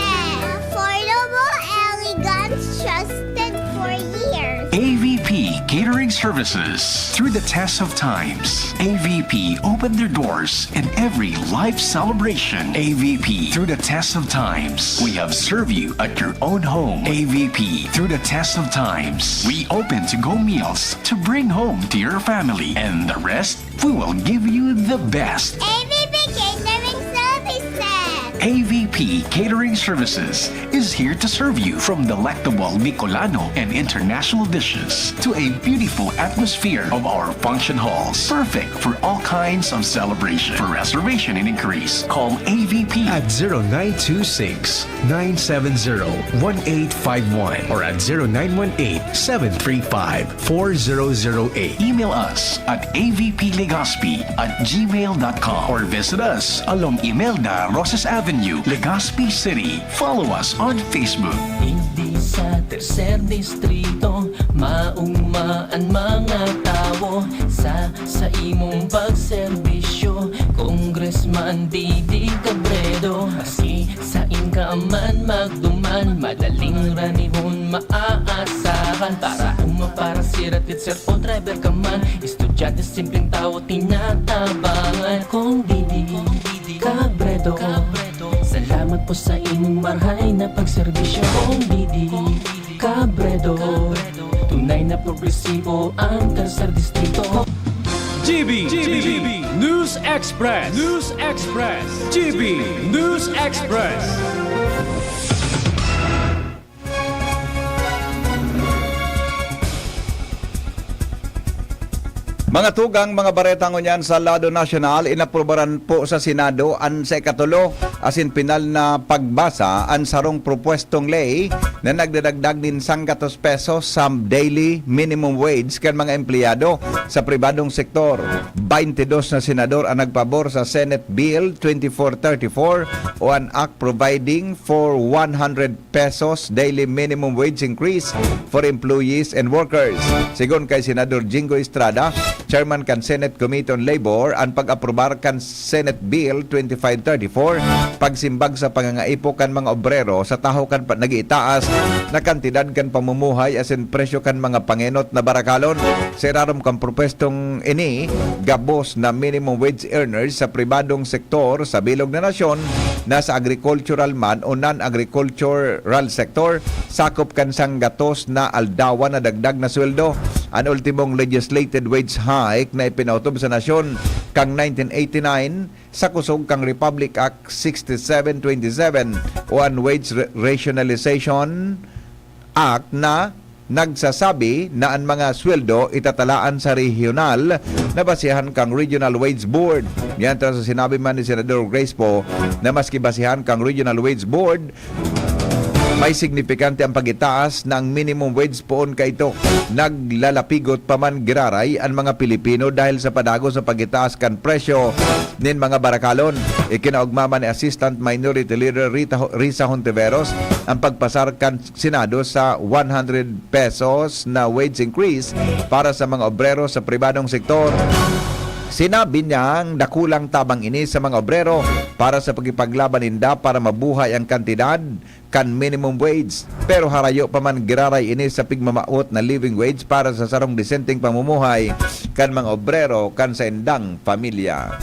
Affordable, elegant, trusted for years. A V P Catering Services. Through the test of times, A V P opened their doors in every life celebration. A V P, through the test of times, we have served you at your own home. A V P, through the test of times, we open to-go meals to bring home to your family. And the rest, we will give you the best. A V P Catering Services. A V P Catering Services. is here to serve you, from delectable Bicolano and international dishes to a beautiful atmosphere of our function halls, perfect for all kinds of celebration. For reservation and inquiries, call A V P at zero nine two six, nine seven zero, one eight five one or at zero nine one eight, seven three five, four zero zero eight. Email us at A V P Legazpi at gmail dot com or visit us along Imelda Rosas Avenue, Legazpi City. Follow us on Facebook. Digdi sa Tercer Distrito, mauma an mga tawo sa, sa imong pagserbisyo. Congressman Didi Cabredo, maski sain ka man magduman, madaling ranihon maaasahan. Para uma, para sira, teacher o driver ka man, estudyante, simpleng tawo, tinatabangan. Kong Didi Cabredo, salamat po sa imong marhay na pagserbisyo. Kong Didi Cabredo, tunay na progresibo ang Tercer Distrito. G B, G B, News Express, News Express, G B News Express. Mga tugang, mga bareta ngunyan sa lado nasyonal, inaprubaran po sa Senado an sa ikatulo asin pinal na pagbasa an sarong propwestong ley na nagdadagdag nin sanggatos pesos sa daily minimum wage kan mga empleyado sa pribadong sektor. Baintidos na senador an nagpabor sa Senate Bill twenty-four thirty-four o an Act providing for one hundred pesos daily minimum wage increase for employees and workers. Sigon kay Senador Jingo Estrada, chairman kan Senate Committee on Labor, an pag-aprobar kan Senate Bill twenty-five thirty-four, pagsimbag sa pangangaipo kan mga obrero sa tahaw kan pa-, nag-iitaas na kantidad kan pamumuhay asin presyo kan mga pangenot na barakalon. Sa irarom kan propwestong ini, gabos na minimum wage earners sa pribadong sektor sa bilog na nasyon, na sa agricultural man o non-agricultural sector, sakop kan sanggatos na aldawan na dagdag na sweldo. An ultimong legislated wage hike na ipinautob sa nasyon kan nineteen eighty-nine sa kusog kan Republic Act sixty-seven twenty-seven o an Wage Ra-, Rationalization Act na nagsasabi na an mga sweldo itatalaan sa rehiyonal na basehan kan Regional Wage Board. Mientras, sinabi man ni Senador Grace Poe na maski basehan kan Regional Wage Board, may signifikante an pag-itaas na an minimum wage poon kaito naglalapigot pa man giraray an mga Pilipino dahil sa padagos na pag-itaas kan presyo nin mga barakalon. Ikinaogma man ni Assistant Minority Leader Rita Ho-, Risa Hontiveros ang pagpasar kan Senado sa one hundred pesos na wage increase para sa mga obrero sa pribadong sektor. Sinabi niyang dakulang tabang ini sa mga obrero para sa pakikipaglaban ninda para mabuhay an kantidad kan minimum wage, pero harayo pa man giraray ini sa pigmamawot na living wage para sa sarong desenteng pamumuhay kan mga obrero kan saindang pamilya.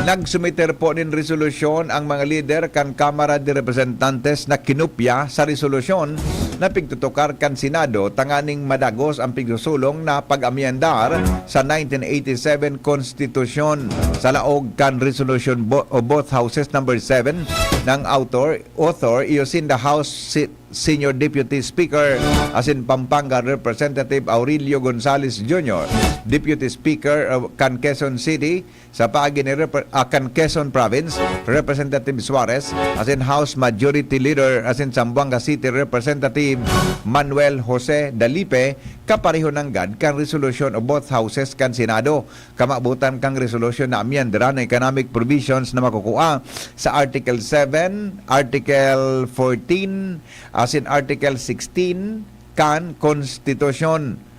Nagsumiter po nin resolusyon ang mga lider kan Kamara de Representantes na kinopya sa resolusyon na pigtutukar kan Senado tanganing madagos ang pigsusulong na pag-amyendar sa nineteen eighty-seven Konstitusyon. Sa laog kan resolusyon bo-, o both houses number seven, nang author, author iyo sinda House si-, Senior Deputy Speaker asin Pampanga Representative Aurelio Gonzales Junior, Deputy Speaker, uh, kan Quezon City, sa paagi ni Repre-, ah, kan Quezon Province, Representative Suarez, asin House Majority Leader asin Zamboanga City Representative Manuel Jose Dalipe, kapareho nanggad kan resolusyon o both houses kan Senado. Kamabotan kan resolusyon na amyendaran an economic provisions na makukua sa Article seven, Article fourteen, asin Article sixteen kan Konstitusyon.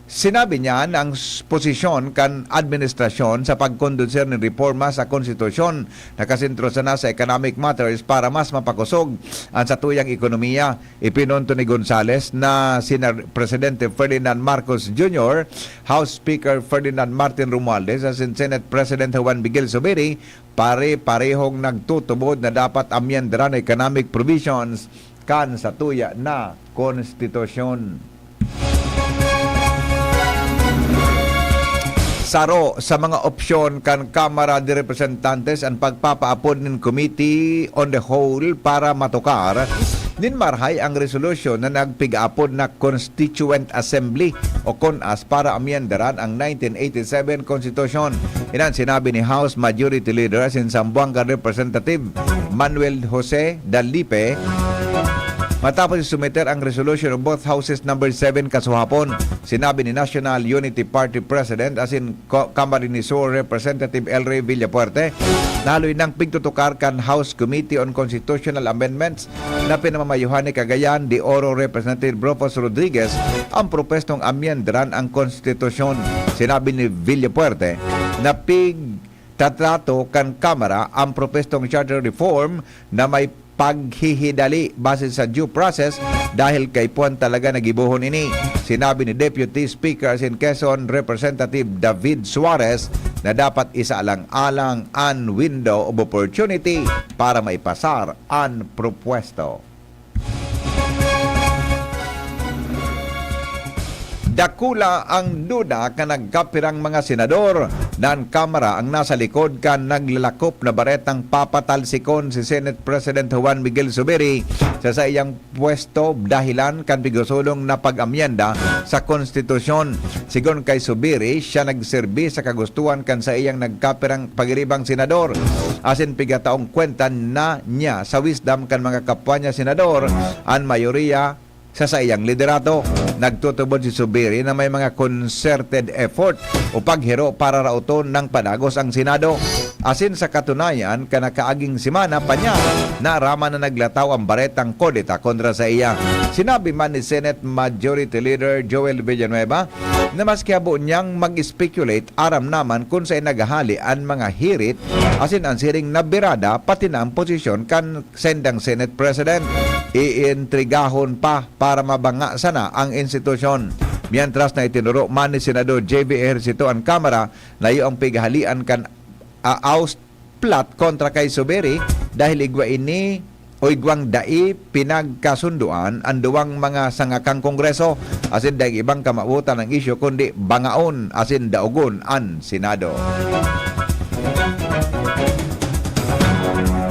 Sinabi niya na ang s-, posisyon kan administrasyon sa pagkondusir nin reporma sa konstitusyon nakasentro sana sa economic matters para mas mapakosog an satuyang ekonomiya. Ipinunto ni Gonzales na sina Presidente Ferdinand Marcos Junior, House Speaker Ferdinand Martin Romualdez asin Senate President Juan Miguel Zubiri pare-parehong nagtutubod na dapat amyendaran an economic provisions kan satuya na konstitusyon. Saro sa mga opsyon kan Kamara de Representantes an pagpapaapod nin Committee on the Whole para matukar nin marahay ang resolusyon na nagpigaapod na Constituent Assembly o CONAS para amyendaran ang nineteen eighty-seven Konstitusyon. Inan sinabi ni House Majority Leader asin Zamboanga Representative Manuel Jose Dalipe matapos isumiter ang resolution of both houses number seven kasuhapon. Sinabi ni National Unity Party President asin Ko-, Camarines Sur Representative El Rey Villafuerte na haloy nang pigtutukar kan House Committee on Constitutional Amendments na pinamamayuhan ni Cagayan de Oro Representative Rufus Rodriguez ang propwestong amyendaran ang konstitusyon. Sinabi ni Villafuerte na pigtatrato kan Kamara ang propwestong charter reform na may paghihidali base sa due process dahil kaipuhan talaga na gibohon ini. Sinabi ni Deputy Speaker asin Quezon Representative David Suarez na dapat isaalang-alang an window of opportunity para maipasar an propwesto. Dakula ang duda kan nagkapirang mga senador na an Kamara ang nasa likod kan naglalakop na baretang papatalsikon si Senate President Juan Miguel Zubiri sa saiyang pwesto dahilan kan pigasulong na pag-amyenda sa konstitusyon. Sigon kay Zubiri, siya nagserbi sa kagustuhan kan saiyang nagkapirang pagiribang senador, asin pigataong kwenta na niya sa wisdom kan mga kapwa niya senador an mayoriya sa saiyang liderato. Nagtutubod si Zubiri na may mga concerted effort o paghiro para raoton nang padagos ang Senado. Asin sa katunayan, kan nakaaging semana pa niya, naaraman na naglataw ang baretang kudeta kontra saiya. Sinabi man ni Senate Majority Leader Joel Villanueva na maski habo niyang mag-speculate, aram naman kun saen naghahali an mga hirit asin an siring na birada, pati na ang posisyon kan sendang Senate President. Iintrigahon pa para mabanga sana ang institusyon. Mientras na itinuro man ni Senador J V Ejercito an Kamara na iyo ang pighahalian kan, ah, oust plot kontra kay Zubiri dahil igwa ini o igwang dai pinagkasundoan an duwang mga sanga kan Kongreso asin daing ibang kamawotan ang isyu kundi bangaon asin daogon an Senado.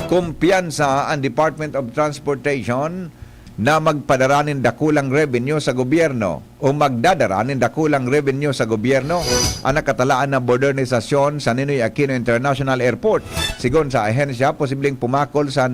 Kumpiyansa an Department of Transportation na magpadara nin dakulang revenue sa gobyerno o magdadara nin dakulang revenue sa gobyerno an nakatalaan na modernisasyon sa Ninoy Aquino International Airport. Sigon sa ahensya, posibleng pumakol sa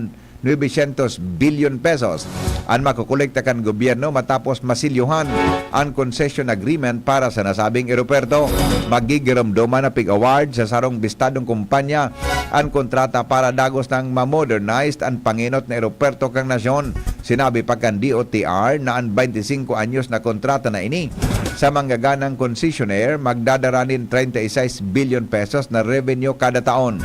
nuebe syentos bilyon pesos an makokolekta kan gobyerno matapos masilyohan an concession agreement para sa nasabing eropuerto. Magigiromdoman na pig-award sa sarong bistadong kumpanya an kontrata para dagos nang ma-modernize an pangenot na eropuerto kan nasyon. Sinabi pa kan D O T R na an baynte singko anyos na kontrata na ini sa manggaganang konsesyonero magdadara nin treinta y seis bilyon pesos na revenue kada taon.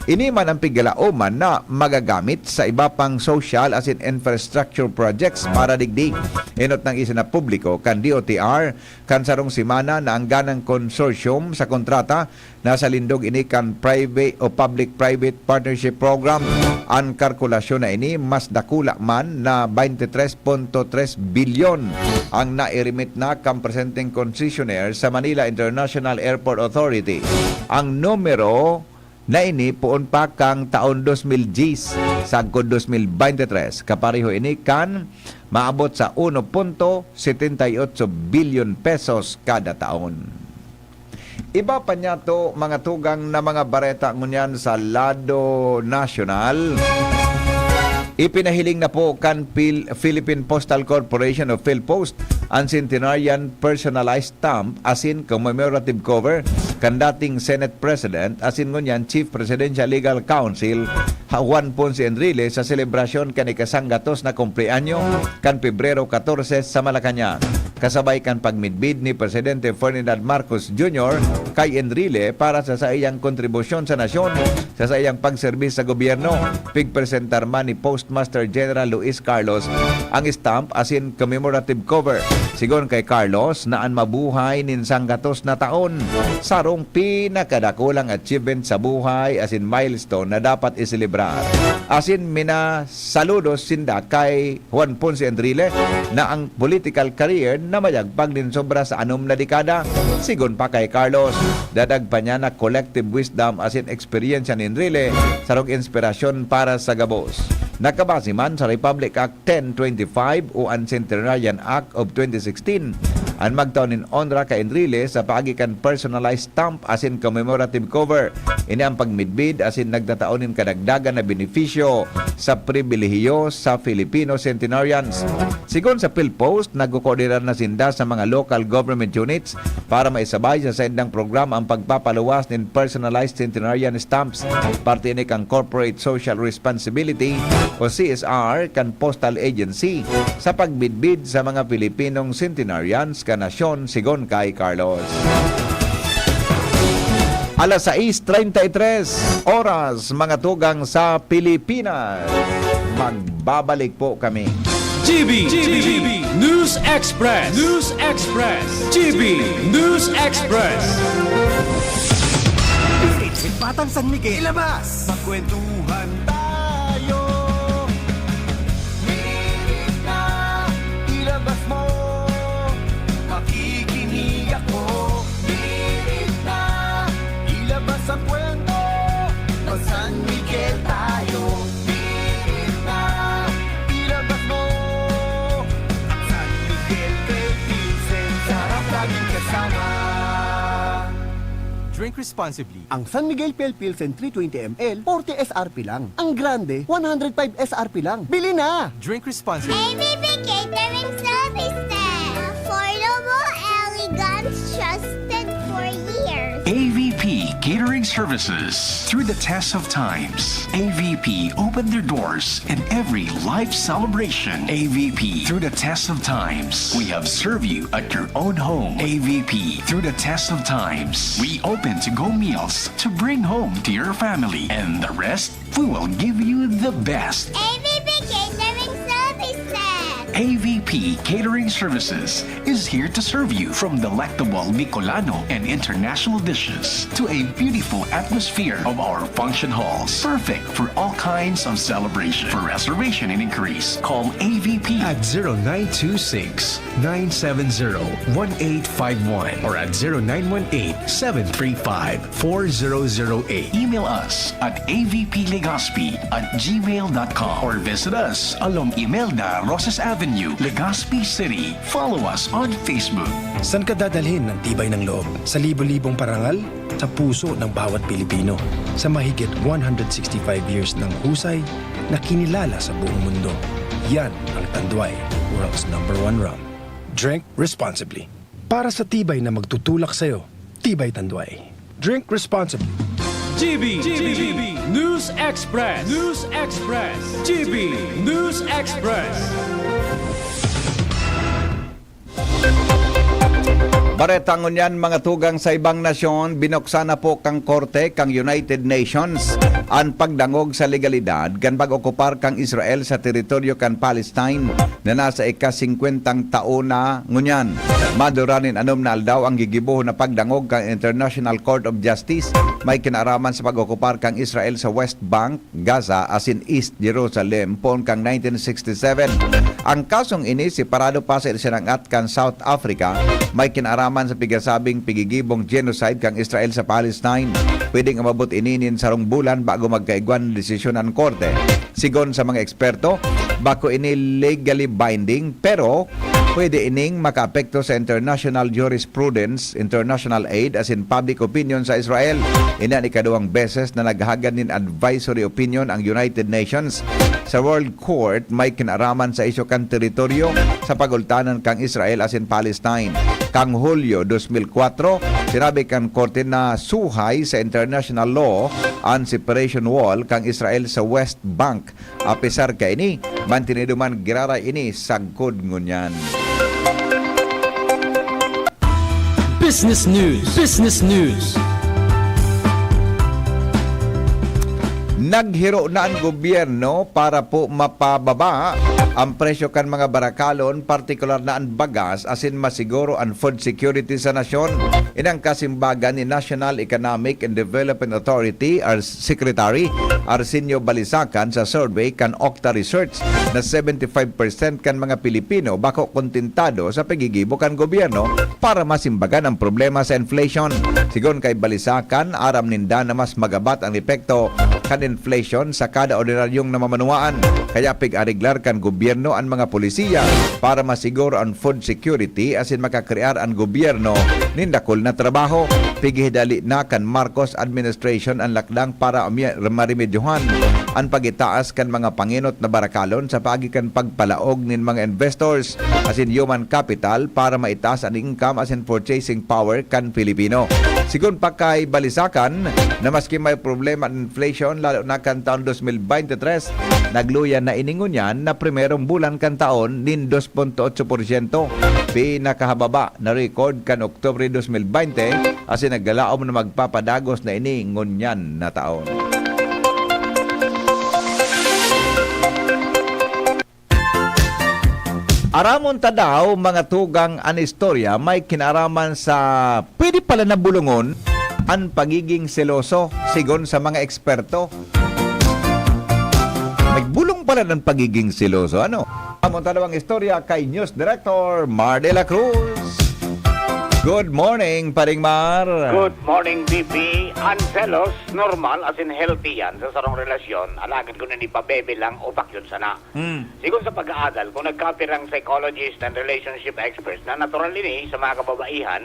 Ini man ang pighalaoman na magagamit sa iba pang social asin infrastructure projects para digdi. Enot nang isinapubliko kan D O T R kan sarong semana na ang ganang consortium sa kontrata nasa lindog ini kan private o public-private partnership program. An kalkulasyon na ini mas dakula man na baynte tres punto tres bilyon ang nairemit na kan presenteng konsesyonero sa Manila International Airport Authority. Ang numero na ini poon pa kan taon dos mil diyes, sagkod dos mil baynte tres, kapareho ini kan maabot sa uno punto setenta y ocho bilyon pesos kada taon. Iba pa niyato, mga tugang, na mga bareta ngunyan sa lado nasyonal. Ipinahiling na po kan Pil-, Philippine Postal Corporation o PhilPost an centenarian personalized stamp asin commemorative cover kan dating Senate President asin ngunyan Chief Presidential Legal Counsel, ha-, Juan Ponce Enrile sa selebrasyon kan ikasanggatos na kumpleanyo kan Pebrero katorse sa Malacañang, kasabay kan pagmidbid ni Presidente Ferdinand Marcos Junior kay Enrile para sa saiyang kontribusyon sa nasyon sa saiyang pagserbis sa gobyerno. Pigpresentar man ni Postmaster General Luis Carlos ang stamp asin commemorative cover. Sigon kay Carlos na an mabuhay nin sanggatos na taon, sarong pinakadakulang achievement sa buhay asin milestone na dapat iselebrar. Asin minasaludos sinda kay Juan Ponce Enrile na ang political career na mayagpag nin sobra sa anom na dekada. Sigon pa kay Carlos, dadag pa niya na collective wisdom asin eksperyensya ni Enrile sarong inspirasyon para sa gabos. Nakabase man sa Republic Act ten twenty-five o an Centenarian Act of twenty sixteen, an magtao nin onra kay Enrile sa paagi kan personalized stamp asin commemorative cover. Ini ang pagmidbid asin nagtatao nin kadagdagan na benepisyo sa pribilehiyo sa Filipino centenarians. Sigon sa PhilPost, nagkokoordinar na sinda sa mga local government units para maisabay sa saindang programa ang pagpapaluwas nin personalized centenarian stamps. Parte ini kan Corporate Social Responsibility o C S R kan Postal Agency sa pagbidbid sa mga Pilipinong centenarians kan nasyon, sigon kay Carlos. Alas sais treinta y tres oras, mga tugang sa Pilipinas. Magbabalik po kami. G B, G B, News Express, News Express, G B News Express. Batang San Miguel, ilabas! Magkwentuhan tayo. Minit na, ilabas mo. Makikinig ako. Minit na, ilabas ang kwento. Mag-San Miguel tayo. Minit na, ilabas mo. Ang San Miguel Pale Pilsen, sarap laging kasama. Drink responsibly. Ang San Miguel Pale Pilsen three twenty M L, forty S R P lang. Ang grande, one hundred five S R P lang. Bili na! Drink responsibly. A V P Catering Services. Affordable, elegant, trusted for years. A V P Catering Services. Through the test of times, A V P opened their doors in every life celebration. A V P, through the test of times, we have served you at your own home. A V P, through the test of times, we open to-go meals to bring home to your family. And the rest, we will give you the best. A V P Catering Services. A V P Catering Services is here to serve you, from delectable Bicolano and international dishes to a beautiful atmosphere of our function halls. Perfect for all kinds of celebration. For reservation and inquiries, call A V P at zero nine two six, nine seven zero, one eight five one or at zero nine one eight, seven three five, four zero zero eight. Email us at A V P Legazpi at gmail dot com or visit us along Imelda Roses Avenue, Legazpi City. Follow us on Facebook. Saan ka dadalhin ang tibay ng loob? Sa libo-libong parangal? Sa puso ng bawat Pilipino? Sa mahigit one hundred sixty-five years ng husay na kinilala sa buong mundo? Yan ang Tanduay, world's number one rum. Drink responsibly. Para sa tibay na magtutulak sa'yo, Tibay Tanduay. Drink responsibly. G B, G B, News Express, News Express, G B News Express. Bareta ngunyan, mga tugang, sa ibang nasyon, binuksan na po kan korte kan United Nations an pagdangog sa legalidad kan pag-okupar kan Israel sa teritoryo kan Palestine na nasa ika-singkwentang taon na ngunyan. Madura nin anom na aldaw ang gigibohon na pagdangog kan International Court of Justice may kinaaraman sa pag-okupar kan Israel sa West Bank, Gaza asin East Jerusalem poon kan nineteen sixty-seven. Ang kasong ini separado pa sa isinang-at kan South Africa, may kinaaraman sa pigasabing pigigibong genocide kan Israel sa Palestine. Pwedeng umabot ini nin sarong bulan bago magkaigwa nin desisyon an korte. Sigon sa mga eksperto, bako ini legally binding, pero pwede ining makaapekto sa international jurisprudence, international aid asin public opinion sa Israel. Ini an ikaduwang beses na naghagad nin advisory opinion ang United Nations sa World Court may kinaaraman sa isyu kan teritoryo sa pagultanan kan Israel asin Palestine. Kan Hulyo dos mil kwatro, sinabi kan korte na suhay sa international law an separation wall kan Israel sa West Bank. Apesar kaini, mantinido man giraray ini sagkod ngunyan. Business News. Business News. Naghiro na ang gobyerno para po mapababa ang presyo kan mga barakalon, partikular na an bagas, asin masiguro an food security sa nasyon. Inang kasimbagan ni National Economic and Development Authority, Ar-, Secretary Arsenio Balisacan sa survey kan Octa Research na seventy five percent kan mga Pilipino bako kontentado sa pagigibo kan gobyerno para masimbagan ang problema sa inflation. Sigon kay Balisacan, aram ninda na mas magabat ang epekto kan inflation sa kada ordinaryong namamanwaan. Kaya pig-ariglar kan gobyerno an mga polisiya para masiguro an food security asin makakrear an gobyerno nin dakul na trabaho. Pighidali na kan Marcos administration an lakdang para umya-, maremedyohan an pagitaas kan mga pangenot na barakalon sa paagi kan pagpalaog nin mga investors asin human capital para maitaas an income asin purchasing power kan Pilipino. Sigon pa kay Balisacan, na maski may problema an inflation, lalo na kan taon dos mil bente tres, nagluya na ini ngunyan na primerong bulan kan taon nin dos punto otso porsyento, pinakahababa na record kan Oktubre dos mil bente, asin naglalaom na magpapadagos na ini ngunyan na taon. Aramon ta daw, mga tugang, an istorya may kinaraman sa pwede pala na bulungon an pagiging seloso, sigon sa mga eksperto. Nagbulong pala ng pagiging seloso, ano? Aramon ta daw ang istorya kay News Director Mar de la Cruz. Good morning, Paring Mar. Good morning, B P. Ang selos, normal asin healthy yan sa sarong relasyon. Alagad kung nanipabebelang o pakyot sana. Hmm. Sigon sa pag-aadal, kung nagkapirang psychologist and relationship experts na natural ini sa mga kababaihan,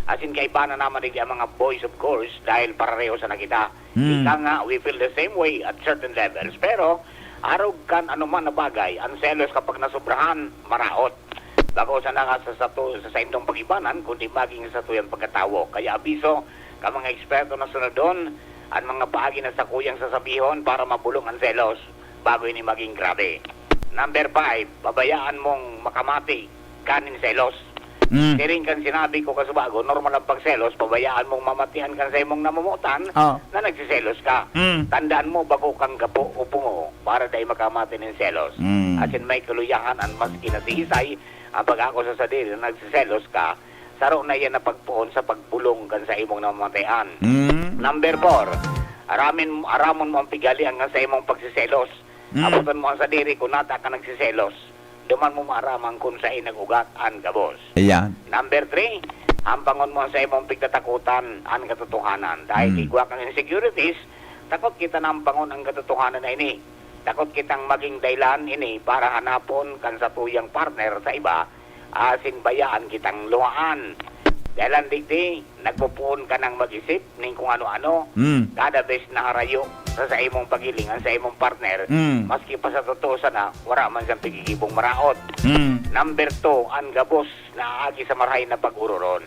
asin kaiba na naman digdi ang mga boys, of course, dahil pareho sana kita. Hmm. Ika nga, we feel the same way at certain levels. Pero, arog kan anoman na bagay, ang selos kapag nasobrahan, maraot. Bako sana ka sa sato-, sa saindong pag-ibanan, kundi maging sa satuyang pagkatawo. Kaya abiso, ka mga eksperto na sunodon, ang mga paagi na sakuyang sasabihon para mabulong ang selos bago ini maging grabe. Number five, pabayaan mong makamati kanin selos. Mm. Siring kan sinabi ko kasubago, normal ang pagselos, pabayaan mong mamatian kan sa imong namomotan Ah. na nagsiselos ka. Mm. Tandaan mo, bako kang gapo o pungo para dai makamati nin selos. Mm. Asin may kaluyahan an maski nasihisay ang pag-ako sa sadiri na nagsiselos ka, saro na iyan na pagpoon sa pagbulong kan sa imong namamatian. Mm. Number four, aramin, aramon mo ang pighalian kan sa imong pagsiselos. Mm. Aboton mo ang sadiri kun nata ka nagsiselos. Duman mo maaraman kun saen nag-ugat an gabos. Ayan. Number three, ampangon mo sa imong pigtatakotan an katotohanan. Dahil Mm. igwa kang insecurities, takot kita na ampangon ang katotohanan na ini. Takot kitang maging dahilan ini para hanapon kan satuyang partner sa iba, asin bayaan kitang luhaan. Dahelan digdi, nagpopoon ka nang mag-isip nin kung ano-ano. Mm. Kada bes na harayo sa saimong paghiling an saimong partner, Mm. maski pa sa totoo sana, wara man siyang pigigibong maraot. Mm. Number two, an gabos na aagi sa marahay na pag-ororon.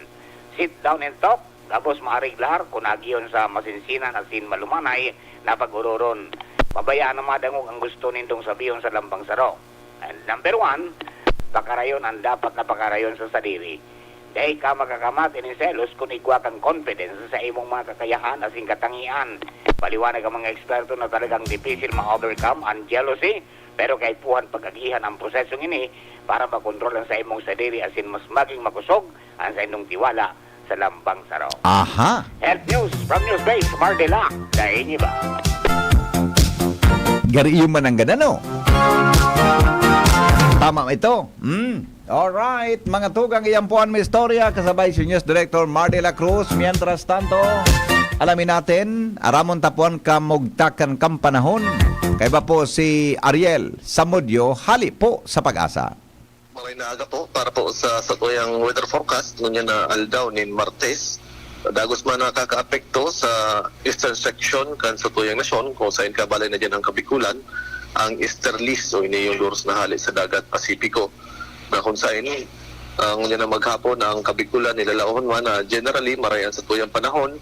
Sit down and talk, gabos maariglar kun agion sa masinsinan asin malumanay na pag-ororon. Pabayaan na madangog ang gusto nindong sabihon sa lambang saro. And number one, pakarayon an dapat na pakarayon sa sadiri. Dai ka makakamati nin selos kun igwa kang confidence sa imong mga kakayahan asin katangian. Paliwanag ang mga eksperto na talagang dipisil ma-overcome an jealousy, pero kaipuhan pag-agihan ang prosesong ini para makontrol ang sa imong sadiri asin mas maging makosog ang saindong tiwala sa lambang saro. Aha. Health News from Newspace, Mardela, dai niba. Gari iyo man ang ganano. Tama ito. Mm. Alright, mga tugang, iyan po ang may istorya kasabay si News Director Mar de la Cruz. Mientras tanto, alamin natin, aramon ta po an kamugtakan kan panahon. Kaiba po si Ariel Samudio, hali po sa Pag-asa. Maray na aga po para po sa satuyang weather forecast ngunyan na aldaw nin Martes. Dagos man nakakaapekto sa eastern section kan satuyang nasyon, kung sain kabalay na diyan ang Kabikulan, ang easterlies o ini yung luros na hali sa dagat Pasipiko, na kung sain, ah, ngunyan na maghapon ang Kabikulan nilalaohon man na generally maray ang satuyang panahon,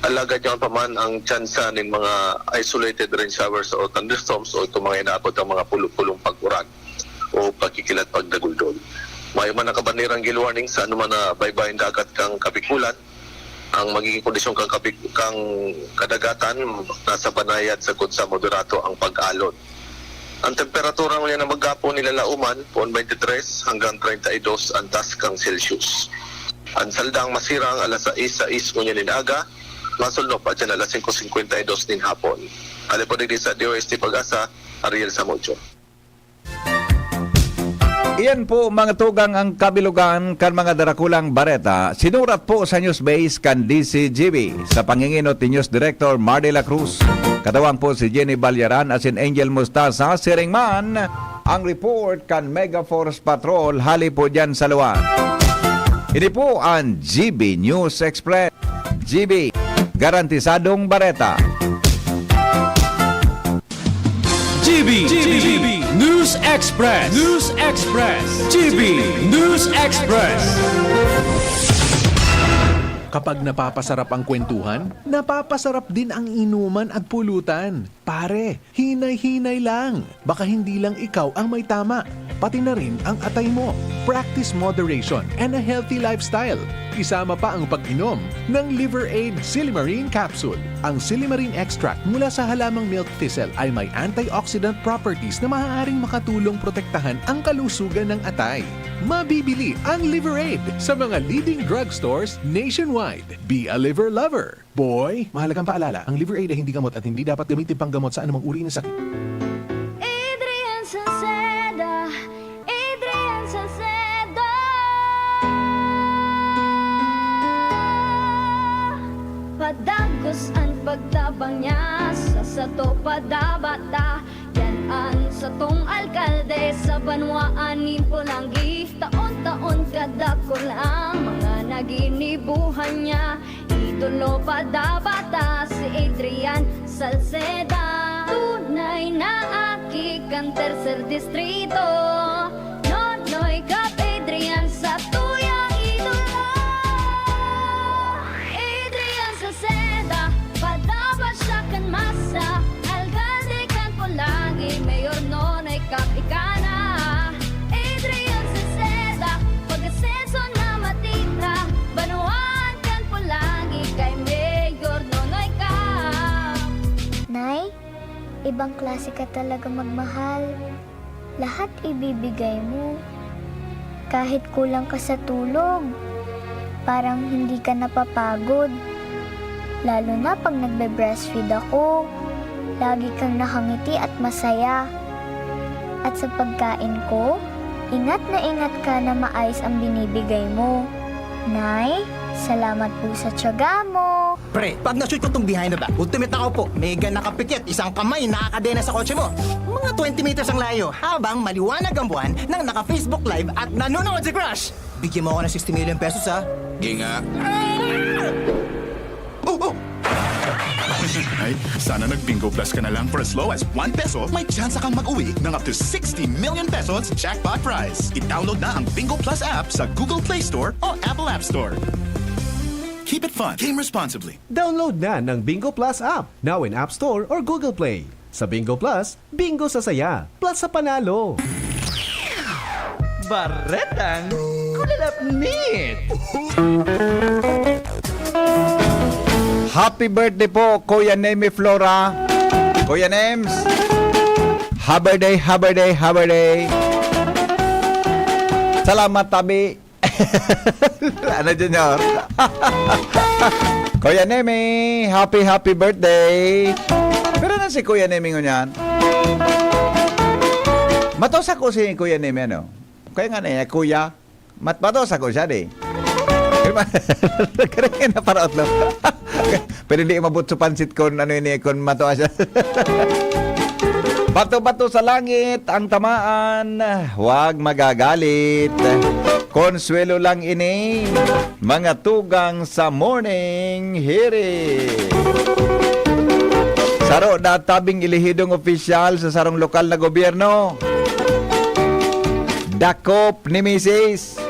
alagad yaon pa man ang tsansa nin mga isolated rain showers o thunderstorms o itong mga inaabot ang mga pulo-pulong pag-uran o pagkikilat pagdaguldol. Mayo man nakabanirang gale warning sa anuman na baybayon dagat kan Kabikulan. Ang magiging kondisyon kan Kabik-, kan kadagatan, nasa banayad sagkod sa moderato ang pag-alon. Ang temperatura ngunyan na maghapon nilalauman, poon twenty-three hanggang treinta y dos ang taskang Celsius. Ang saldang masira ang alas sais, sais ngunyan nin aga, masulno pa dyan alas singko singkwenta y dos nin hapon. Hali po digdi sa D O S T Pag-asa, Ariel Samudio. Iyan po, mga tugang, ang kabilugan kan mga darakulang bareta. Sinurat po sa News Base kan D C G B sa panginginot ni News Director Mar de la Cruz. Katawang po si Jenny Balyaran asin Angel Mostasa. Siring man ang report kan Mega Force Patrol hali po dyan sa luwal. Ini po ang G B News Express. G B, garantisadong bareta. G B, G B, News Express, News Express, G B News Express. Kapag napapasarap ang kwentuhan, napapasarap din ang inuman at pulutan. Pare, hinay-hinay lang. Baka hindi lang ikaw ang may tama, pati na rin ang atay mo. Practice moderation and a healthy lifestyle. Isama pa ang pag-inom ng Liver Aid Silimarin Capsule. Ang silimarin extract mula sa halamang milk thistle ay may antioxidant properties na maaaring makatulong protektahan ang kalusugan ng atay. Mabibili ang Liver Aid sa mga leading drugstores nationwide. Be a liver lover. Boy, mahalagang paalala, ang Liver Aid ay hindi gamot at hindi dapat gamitin panggamot sa anumang uri ng sakit. Adrian Salceda, Adrian Salceda. Padagos an pagtabang niya sa sato padabata. Yan an satong alkalde sa banwaan nin Polangi. Taon-taon kadakul ang mga naginibuhan niya. Idolo padabata si Adrian Salceda. Tunay na aki kan Tercer Distrito. Nonoy Cap Adrian sa tuyang idolo. Adrian Salceda, padaba siya kan masa. Alkalde kan Polangi, Mayor Nonoy Cap ika na. Adrian Salceda, pag-asenso na matira. Banwaan kan Polangi kay Mayor Nonoy Cap. Nay, ibang klase ka talaga magmahal. Lahat ibibigay mo. Kahit kulang ka sa tulog, parang hindi ka napapagod. Lalo na pag nagbe-breastfeed ako, lagi kang nakangiti at masaya. At sa pagkain ko, ingat na ingat ka na maayos ang binibigay mo. Nay, salamat po sa tiyaga mo. Pre, pag na-shoot ko tong behind the back, ultimate na kaupo, mega nakapikit, isang kamay nakakadena sa kotse mo. Mga twenty meters ang layo, habang maliwanag ang buwan nang naka-Facebook Live at nanonood si Crush. Bigyan mo ako ng sixty million pesos, ha? Ginga. Oh, oh! Ay, sana nag-Bingo Plus ka na lang. For as low as one peso, may tsansa kang mag-uwi ng up to sixty million pesos jackpot prize. I-download na ang Bingo Plus app sa Google Play Store o Apple App Store. Keep it fun. Game responsibly. Download na ng Bingo Plus app, now in App Store or Google Play. Sa Bingo Plus, bingo sa saya, plus sa panalo. Baretang kulalapnit. Happy birthday po, Kuya Nemi Flora. Kuya Nems, happy birthday, happy birthday, happy birthday. Salamat, tabi. Ano, Junior? Kuya Nemi, happy, happy birthday. Pero na si Kuya Nemi ngunyan? Matos ako si Kuya Nemi, ano? Kaya nga na, Kuya, mat matos ako siya, di. Kaya na para otlo. Pero hindi mabot sa pansit kon ano ini, kon matua siya. Bato-bato sa langit ang tamaan, huwag magagalit. Konsuelo lang ini, mga tugang sa Morning Hirit. Saro na tabing elehidong opisyal sa sarong lokal na gobyerno. Dakop ni misis.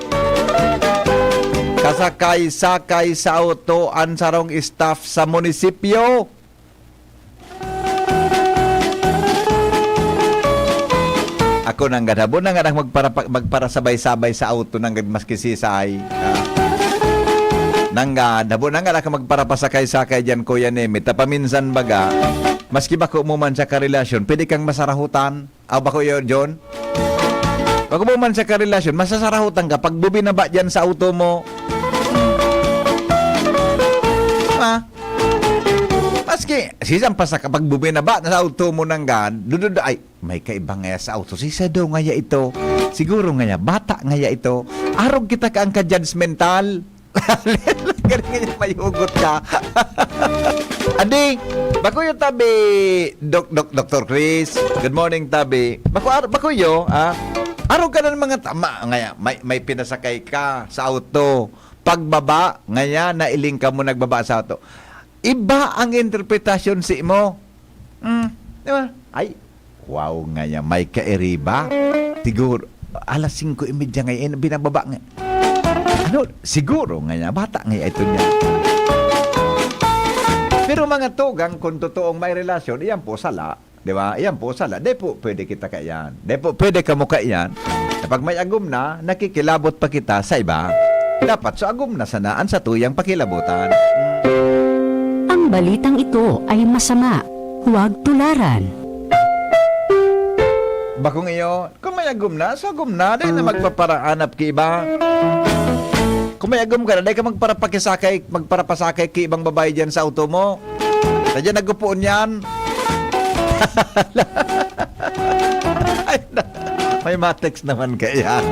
Kasakay-sakay sa auto an sarong staff sa munisipyo. Ako nanggad habo na nga nang magpara-, magparasabay-sabay sa auto nanggad maski sisay. Ah. Nanggad habo na nga nang magparapasakay-sakay diyan, Kuya Nemi. Ta paminsan baga, Maski bako mo man siya karelasyon, pwede kang masarahutan. Ah, bako yun, John? Bako mo man siya karelasyon, masasarahutan ka pag bubinaba dyan sa auto mo. Ha? Maski, sisan pa sa kapag bubinaba na sa auto mo nanggan, dudud-, ay, may kaiba ngaya sa auto. Sisay daw ngaya ito? Siguro ngaya, bata ngaya ito. Arog kita ka ang ka-judgmental. Galing ngaya mayugot ka. Adi, bakuyo tabi, Doc, Doc, Doctor Chris. Good morning, tabi. Baku-, ar-, bakuyo, ah. Arog ka na ng mga tama. Ngaya, may, may pinasakay ka sa auto. Pagbaba, ngaya, nailing ka mo nagbaba sa auto. Iba ang interpretasyon si mo. Hmm, di ba? Ay, wow, ngaya, may kairiba. Siguro, alas singko y media ngayon, binababa nga. Ano, siguro ngaya, bata ngaya ito niya. Pero mga tugang, kung totoong may relasyon, iyan po sala, di ba? Iyan po sala. Di po pwede kita kaiyan. Di po pwede kamo kaiyan. Kapag may agom na, nakikilabot pa kita sa iba. Dapat sa agom na sana ang satuyang pakilabutan. Ang balitang ito ay masama. Huwag tularan. Bakong iyo, kung may agom na, sa agom na, dahil na magpaparaanap ki iba. Kung may agom ka na, dahil ka magparapakisakay, magparapasakay ki ibang babae dyan sa auto mo. Sadya nagupoon yan. Ay, na-, may matext naman kaya.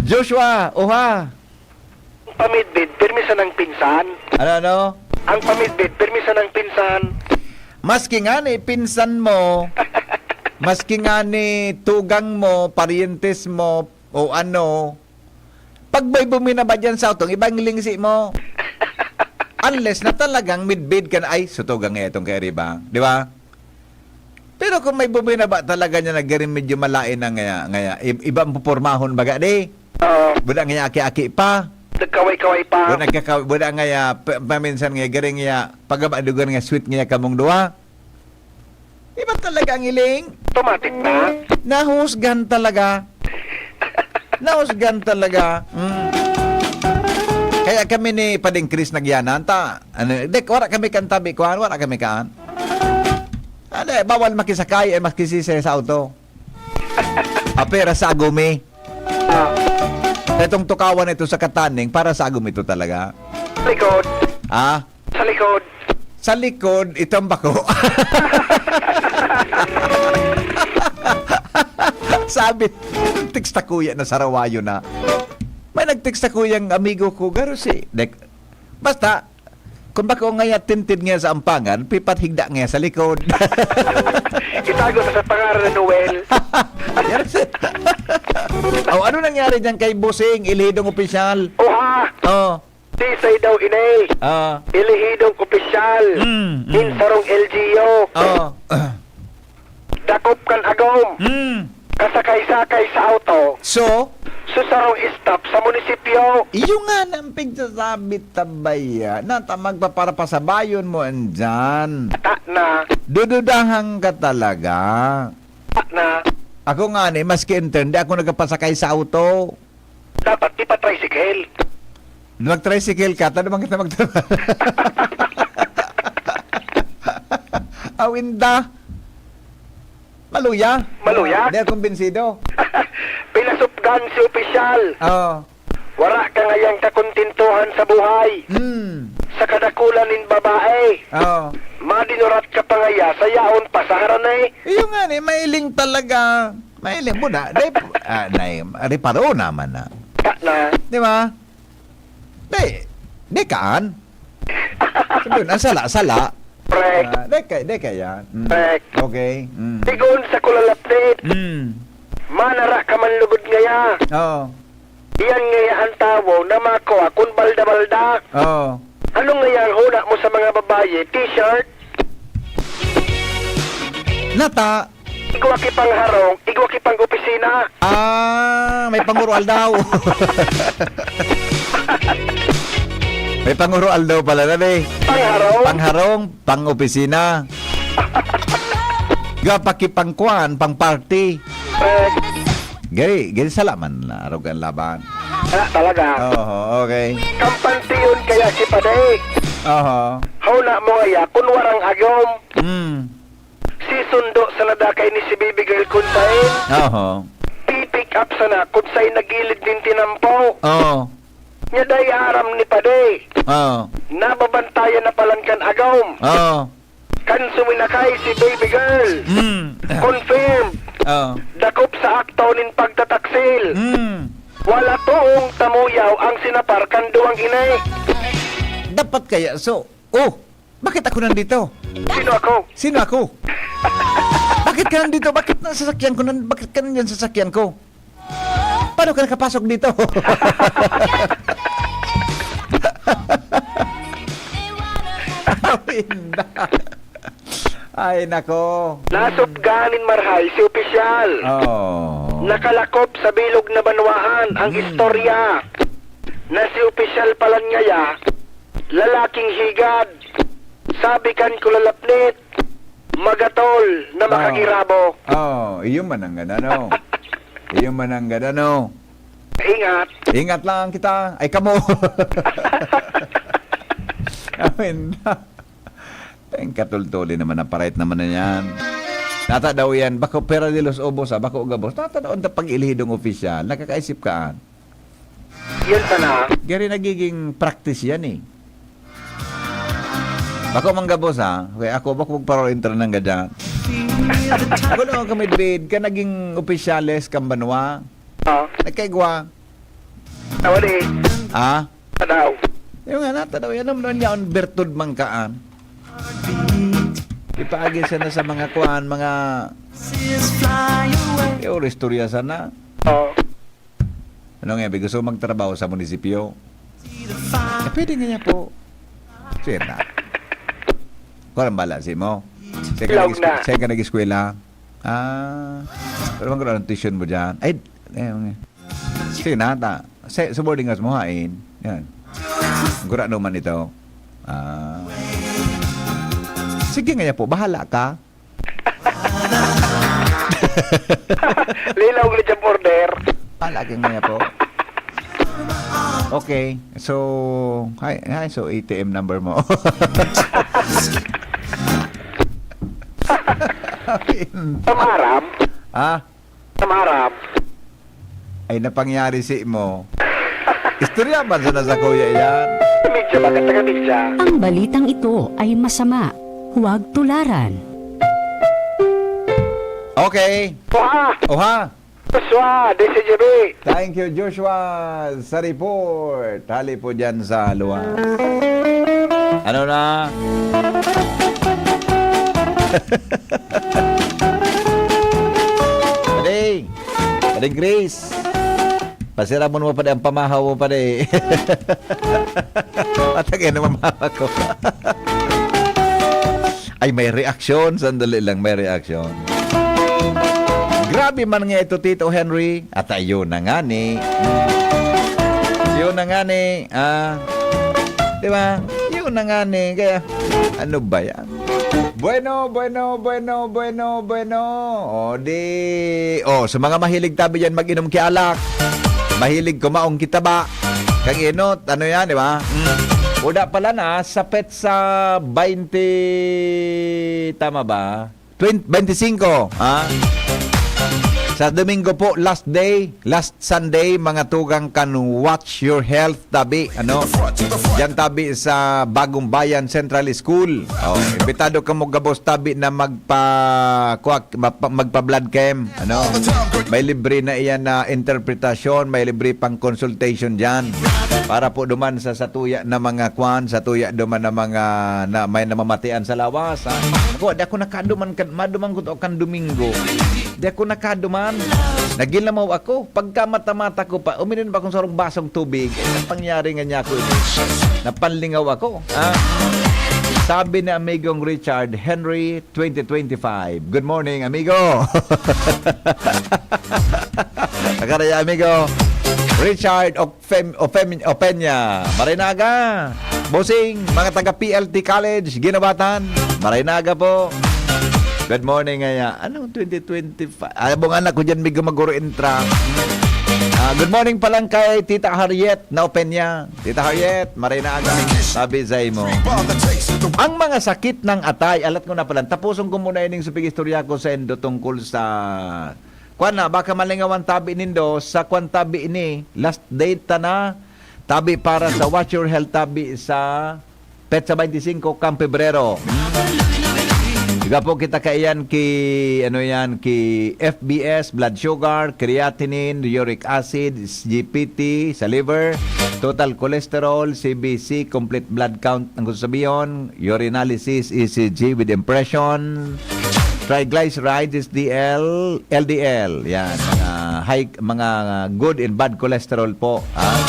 Joshua, oha. Ang pamidbid, pirmi sanang pinsan. Ano, ano? Ang pamidbid, pirmi sanang pinsan. Maski nga ni pinsan mo, maski nga ni tugang mo, paryentes mo, o ano, pag may buminaba dyan sa utong, ibang lingsi mo. Unless na talagang midbid ka na, "Ay, sutugan nga itong kairiba." Di ba? Pero kung may buminaba talaga niya, naggaring medyo malain na ngaya, ngaya, i-, ibang pupormahon baga, di? Oo. Buda ngaya aki-aki pa. Nagkaway-kaway pa. Buda nagkaka-, buda ngaya, pa-, paminsan ngaya, garing ngaya, pagaba, dugan ngaya, sweet ngaya kamong duwa. Iba talaga ang hiling. Automatic na. Nahusgan talaga. Nahusgan talaga. Mm. Kaya kami ni Pading Chris nagyanan, ta, ano, dek, wala kami kan tabi, kuan, wala kami kan. Ano, eh, bawal makisakay, eh, makisisay sa auto. Apera sa agumi. Ah. Itong tukawan ito sa kataning, para sa agumi ito talaga. Likod. Ah? Sa likod. Sa likod, itong bako. Sabi, text na kuya na sarawayo na. May nag-text na kuyang amigo ko, garo si, dek-, basta, kung bako ngaya tinted ngaya sa ampangan, pipat higda ngaya sa likod. Itago na sa pangaran na Noel. Yan si-, oh, ano nangyari dyan kay Busing, Ilhidong Opisyal? Oha! Oh. Tisay daw ini. Ah. Ilihidong opisyal. Mm, mm. Nin sarong L G U. Oh. Dakop kan agom. Mm. Kasakay-sakay sa auto. So? Sa sarong stop sa munisipyo. Iyo nga nang pigsasabi tabaya. Nata magpaparapasabayon mo andyan. Ata na. Dududahan ka talaga. Ata na. Ako nga ni, maski intern, di ako nagpapasakay sa auto. Dapat ipa-tricycle. Mag-tricycle ka, tanong man kita mag-, aw, inda. Maluya? Maluya? Di ako kumbinsido. Pinasupgan si opisyal. Oo. Wala ka ngayang kakontentuhan sa buhay. Hmm. Sa kadakulan nin babae. Oo. Madinurat ka pa ngaya sa yaon pa sa harani. Iyo nga ni, mailing talaga. Mailing mo na. Dai, ah, nai, reparo naman na. Ta na. Di ba? Di, di kaan. Sabi yun, ang sala, sala. Correct. Ah, di ka, di ka yan. Mm. Correct. Okay. Mm. Sigon sa kulalapnit. Mm. Manara ka man lugod ngaya. Oo. Iyan ngaya ang tawo na makua kun balda-balda. Oo. Ano ngaya ang huna mo sa mga babayi? T-shirt? Nata. Igwa ki pangharong, igwa ki pang-opisina. Ah, may panguro aldaw. May panguro aldaw pala na, eh. Pangharong? Pangharong, pang-opisina. Igwa pa ki pangkuan, pang-party. Eh. Gari, gari, salaman na, arog ang laban. Wala talaga. Oo, okay. Kampantiyon kaya si Pade. Aha. Hauna mo ngaya, kun warang agom. Mm. Si sundo sana dakay ni si baby girl kun saen. Aha. Pi-pick up sana kun saen nagilid nin tinampo. Oo. Nya dai aram ni padi. Oo. Nababantayan na palan kan agom. Oo. Kan suminakay si baby girl. Mm. Confirmed. Oo. Dakop sa akto nin pagtataksil. Mm. Wala toong tamuyaw ang sinapar kan duwang ini. Dapat kaya, so, oh, bakit ako nandito? Sino ako? Sino ako? Bakit ka nandito? Bakit na sasakyan ko nan-, bakit ka nandiyan sa sasakyan ko? Paano ka nakapasok dito? Ay, nako. Nasupgan nin marahay si opisyal. Oh. Nakalakop sa bilog na banwaan ang Hmm. istorya na si opisyal palan ngaya, lalaking higad, sabi kan kulalapnit, magatol na Ah. makagirabo. Oh, iyo man ang gana, no? Iyo man ang gana, no? Ingat. Ingat lang kita. Ay, kamo. Amin. Teng katultuli naman, naparait naman na yan. Nata daw yan, bako pera de los obos, ah, bako gabos. Nata daw ang pag-ilhidong opisyal, nakakaisip ka, ah. Yan sana. Gari nagiging practice yan, eh. Bako mang gabos, ha? Okay, ako, bako magparo-intro ng gadyan. Ako naman kami, Dwayne, ka naging opisyales, kan banwa. Ah. Nagkaigwa. Nawali. Ha? Tadaw. Yung nga, natadaw. Yan naman niya, ang bertud man kaan. Ipaagi siya na sa mga kuan, mga Sis, fly away. Yung istorya sana. Oo. Ano nga, gusto magtrabaho sa munisipyo? Eh, pwede nga niya po. Sir na. Kung ang bala, si mo? Siya ka Ilaw nag-, na. Siya ka nag-eskwela? Ah, pero magkano ang tuition mo dyan? Ay, eh, okay. Sige na, ta. Sa, sa boarding house mo, hain. Yan. Gura naman ito. Ah. Sige nga niya po, bahala ka. Lilaw ni job order. Ah, lagi nga niya po. Okay. So, hi, hi, so A T M number mo. Pamaram? Ah? Pamaram? Ay, napangyari si mo. Istorya man sa nasa kuya yan. Medyo maganda ka, medya. Ang balitang ito ay masama. Huwag tularan. Okay. Oha! Oha! Joshua, D C G B. Thank you, Joshua, sa report. Hali po dyan sa luwas. Ano na? Pwede. Pwede, Grace. Pasiramon mo pa di ang pamahaw mo pa di. Patagay na mamahaw ko. Ay, may reaksyon. Sandali lang, may reaksyon. Grabe man nga ito, Tito Henry. At ayun na nga ni. Yun na nga ni. Ah, di ba? Yun na nga ni. Kaya, ano ba yan? Bueno, bueno, bueno, bueno, bueno. O, di, o, sa mga mahilig tabi dyan mag-inom ki alak, mahilig kumaong ki taba, kang inot, ano yan, di ba? Mm. Uda pala na, sa petsa twenty, tama ba? Twenty, twenty-five, ha? Sa Domingo po, last day, last Sunday, mga tugang, kan Watch Your Health tabi, ano? Diyan tabi sa Bagong Bayan Central School. Oh, imbitado kamo gabos tabi na magpa-, kuwak, mapa-, magpa-blood chem, ano? May libre na iyan na interpretasyon, may libre pang consultation diyan. Para po duman sa satuya na mga kwan, satuya duman na mga na may namamatian sa lawas, ha? Ako, di ako nakaduman, kan-, maduman ko to kan Domingo. Di ako nakaduman. Naginlamaw ako. Pagkamata-mata ko pa, uminom ba akong sarong basong tubig? Eh, ang pangyari nga niya ako, eh, napanlingaw ako. Ah, sabi ni Amigong Richard Henry, twenty twenty-five. Good morning, amigo. Nakaraya, amigo. Richard Ofem-, Ofem-, Ofeña. Marinaga. Bossing, mga taga P L T College, Guinobatan. Marinaga po. Good morning, Aya. Anong twenty twenty-five? Alam mo nga na ko dyan, may gumaguro intra. Ah, good morning pa lang kay Tita Harriet na open niya. Tita Harriet, maray na aga. Sabi sa imo. Ang mga sakit ng atay, alat ko na pala. Tapuson ko muna ining supig istorya ko sa endo tungkol sa, kwan na, baka malingawan tabi nindo, sa kwan tabi ini, last date ta na, tabi para sa Watch Your Health tabi sa petsa twenty-five kang Pebrero. Iga po kita kaiyan ki, ano yan, ki F B S, blood sugar, creatinine, uric acid, G P T sa liver, total cholesterol, C B C, complete blood count, ang gusto sabihin, urinalysis, E C G with impression, triglycerides, S D L, L D L, yan, mga high, mga good and bad cholesterol po, ha?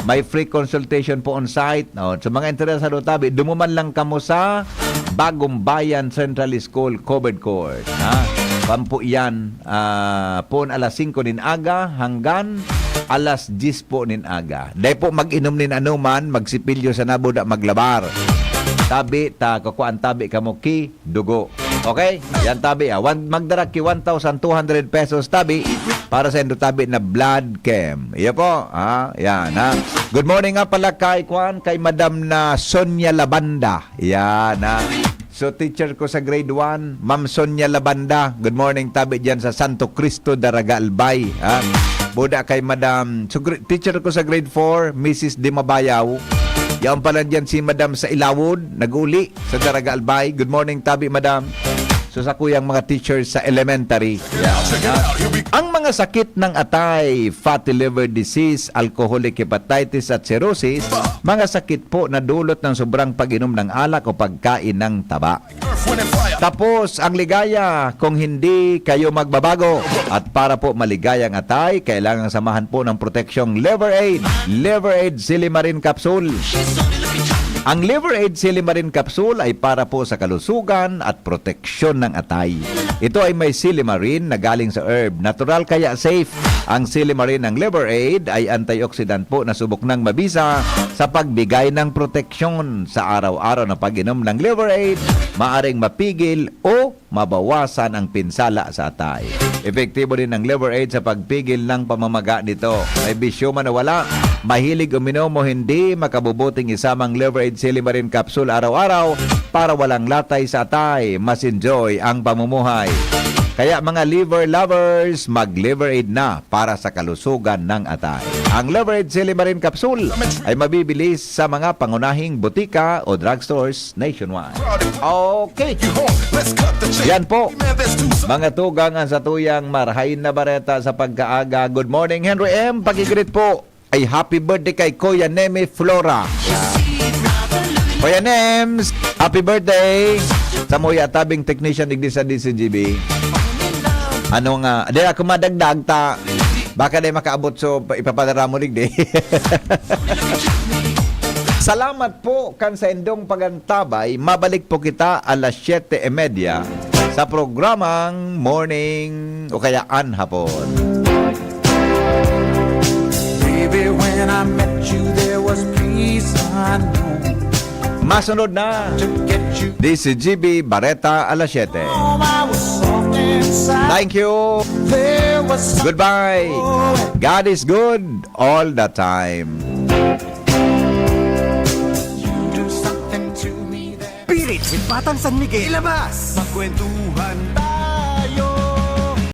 May free consultation po on site. No? Sa mga interesado tabi, dumuman lang kamo sa Bagong Bayan Central School Covered Court. Ha? Pampo yan, ah, pon alas singko nin aga hanggang alas diyes po nin aga. Dai po mag-inom nin anuman, magsipilyo sa nabuda, maglabar. Tabi, ta, kukuan tabi kamo ki dugo. Okay? Yan tabi, ah. One, magdara ki one thousand two hundred pesos tabi para sa indo tabi na blood chem. Iyo po, ha? Yan, ha? Good morning nga pala kay, kwan, kay Madam na Sonia Labanda. Yan, ha? So, teacher ko sa grade one, Ma'am Sonia Labanda. Good morning, tabi dyan sa Santo Cristo, Daraga, Albay. Ha? Buda kay Madam, so, gr- teacher ko sa grade four, Missus Dimabayaw. Yan pala dyan si Madam sa Ilawod, nag-uli sa Daraga, Albay. Good morning, tabi, Madam. So, sa kuyang mga teachers sa elementary. Yan, ha? Ang mga sakit ng atay, fatty liver disease, alcoholic hepatitis at cirrhosis, mga sakit po na dulot ng sobrang pag-inom ng alak o pagkain ng taba. Tapos, ang ligaya, kung hindi kayo magbabago. At para po maligayang atay, kailangan samahan po ng proteksyong Liver Aid. Liver Aid Silimarin Capsule. Ang Liver Aid Silimarin Capsule ay para po sa kalusugan at proteksyon ng atay. Ito ay may silimarin na galing sa herb. Natural kaya safe ang silimarin ng Liver Aid ay antioxidant po na subok nang mabisa sa pagbigay ng proteksyon. Sa araw-araw na pag-inom ng Liver Aid, maaring mapigil o mabawasan ang pinsala sa atay. Epektibo din ang Liver Aid sa pagpigil ng pamamaga nito. May bisyo man o wala, mahilig uminom o hindi, makabubuting isama ang Liver Aid Silimarin Capsule araw-araw para walang latay sa atay. Mas enjoy ang pamumuhay. Kaya mga liver lovers, mag-Liver Aid na para sa kalusugan ng atay. Ang Liver Aid Silimarin Capsule ay mabibili sa mga pangunahing butika o drugstores nationwide. Okay. Yan po. Mga tugang, ang satuyang marahay na bareta sa pagkaaga. Good morning, Henry M. Pakigreet po. Ay, happy birthday kay Kuya Nemi Flora. Kuya Nems, happy birthday. Sa muya tabing technician digdi sa D C G B. Ano nga, di ako madagdag ta. Baka di makaabot, so pa- ipapadara mo digdi. Salamat po kan sa indong pagantabay. Mabalik po kita alas siyete y media sa programang Morning o kaya An Hapon. Baby, when I met you, there was peace unknown. Masunod na, To get you D C G B Bareta alas siyete. home, I was soft inside. Thank you. There was Goodbye. God is good all the time. You do something to me that Pirit si Batang San Miguel. Ilabas! Magkwentuhan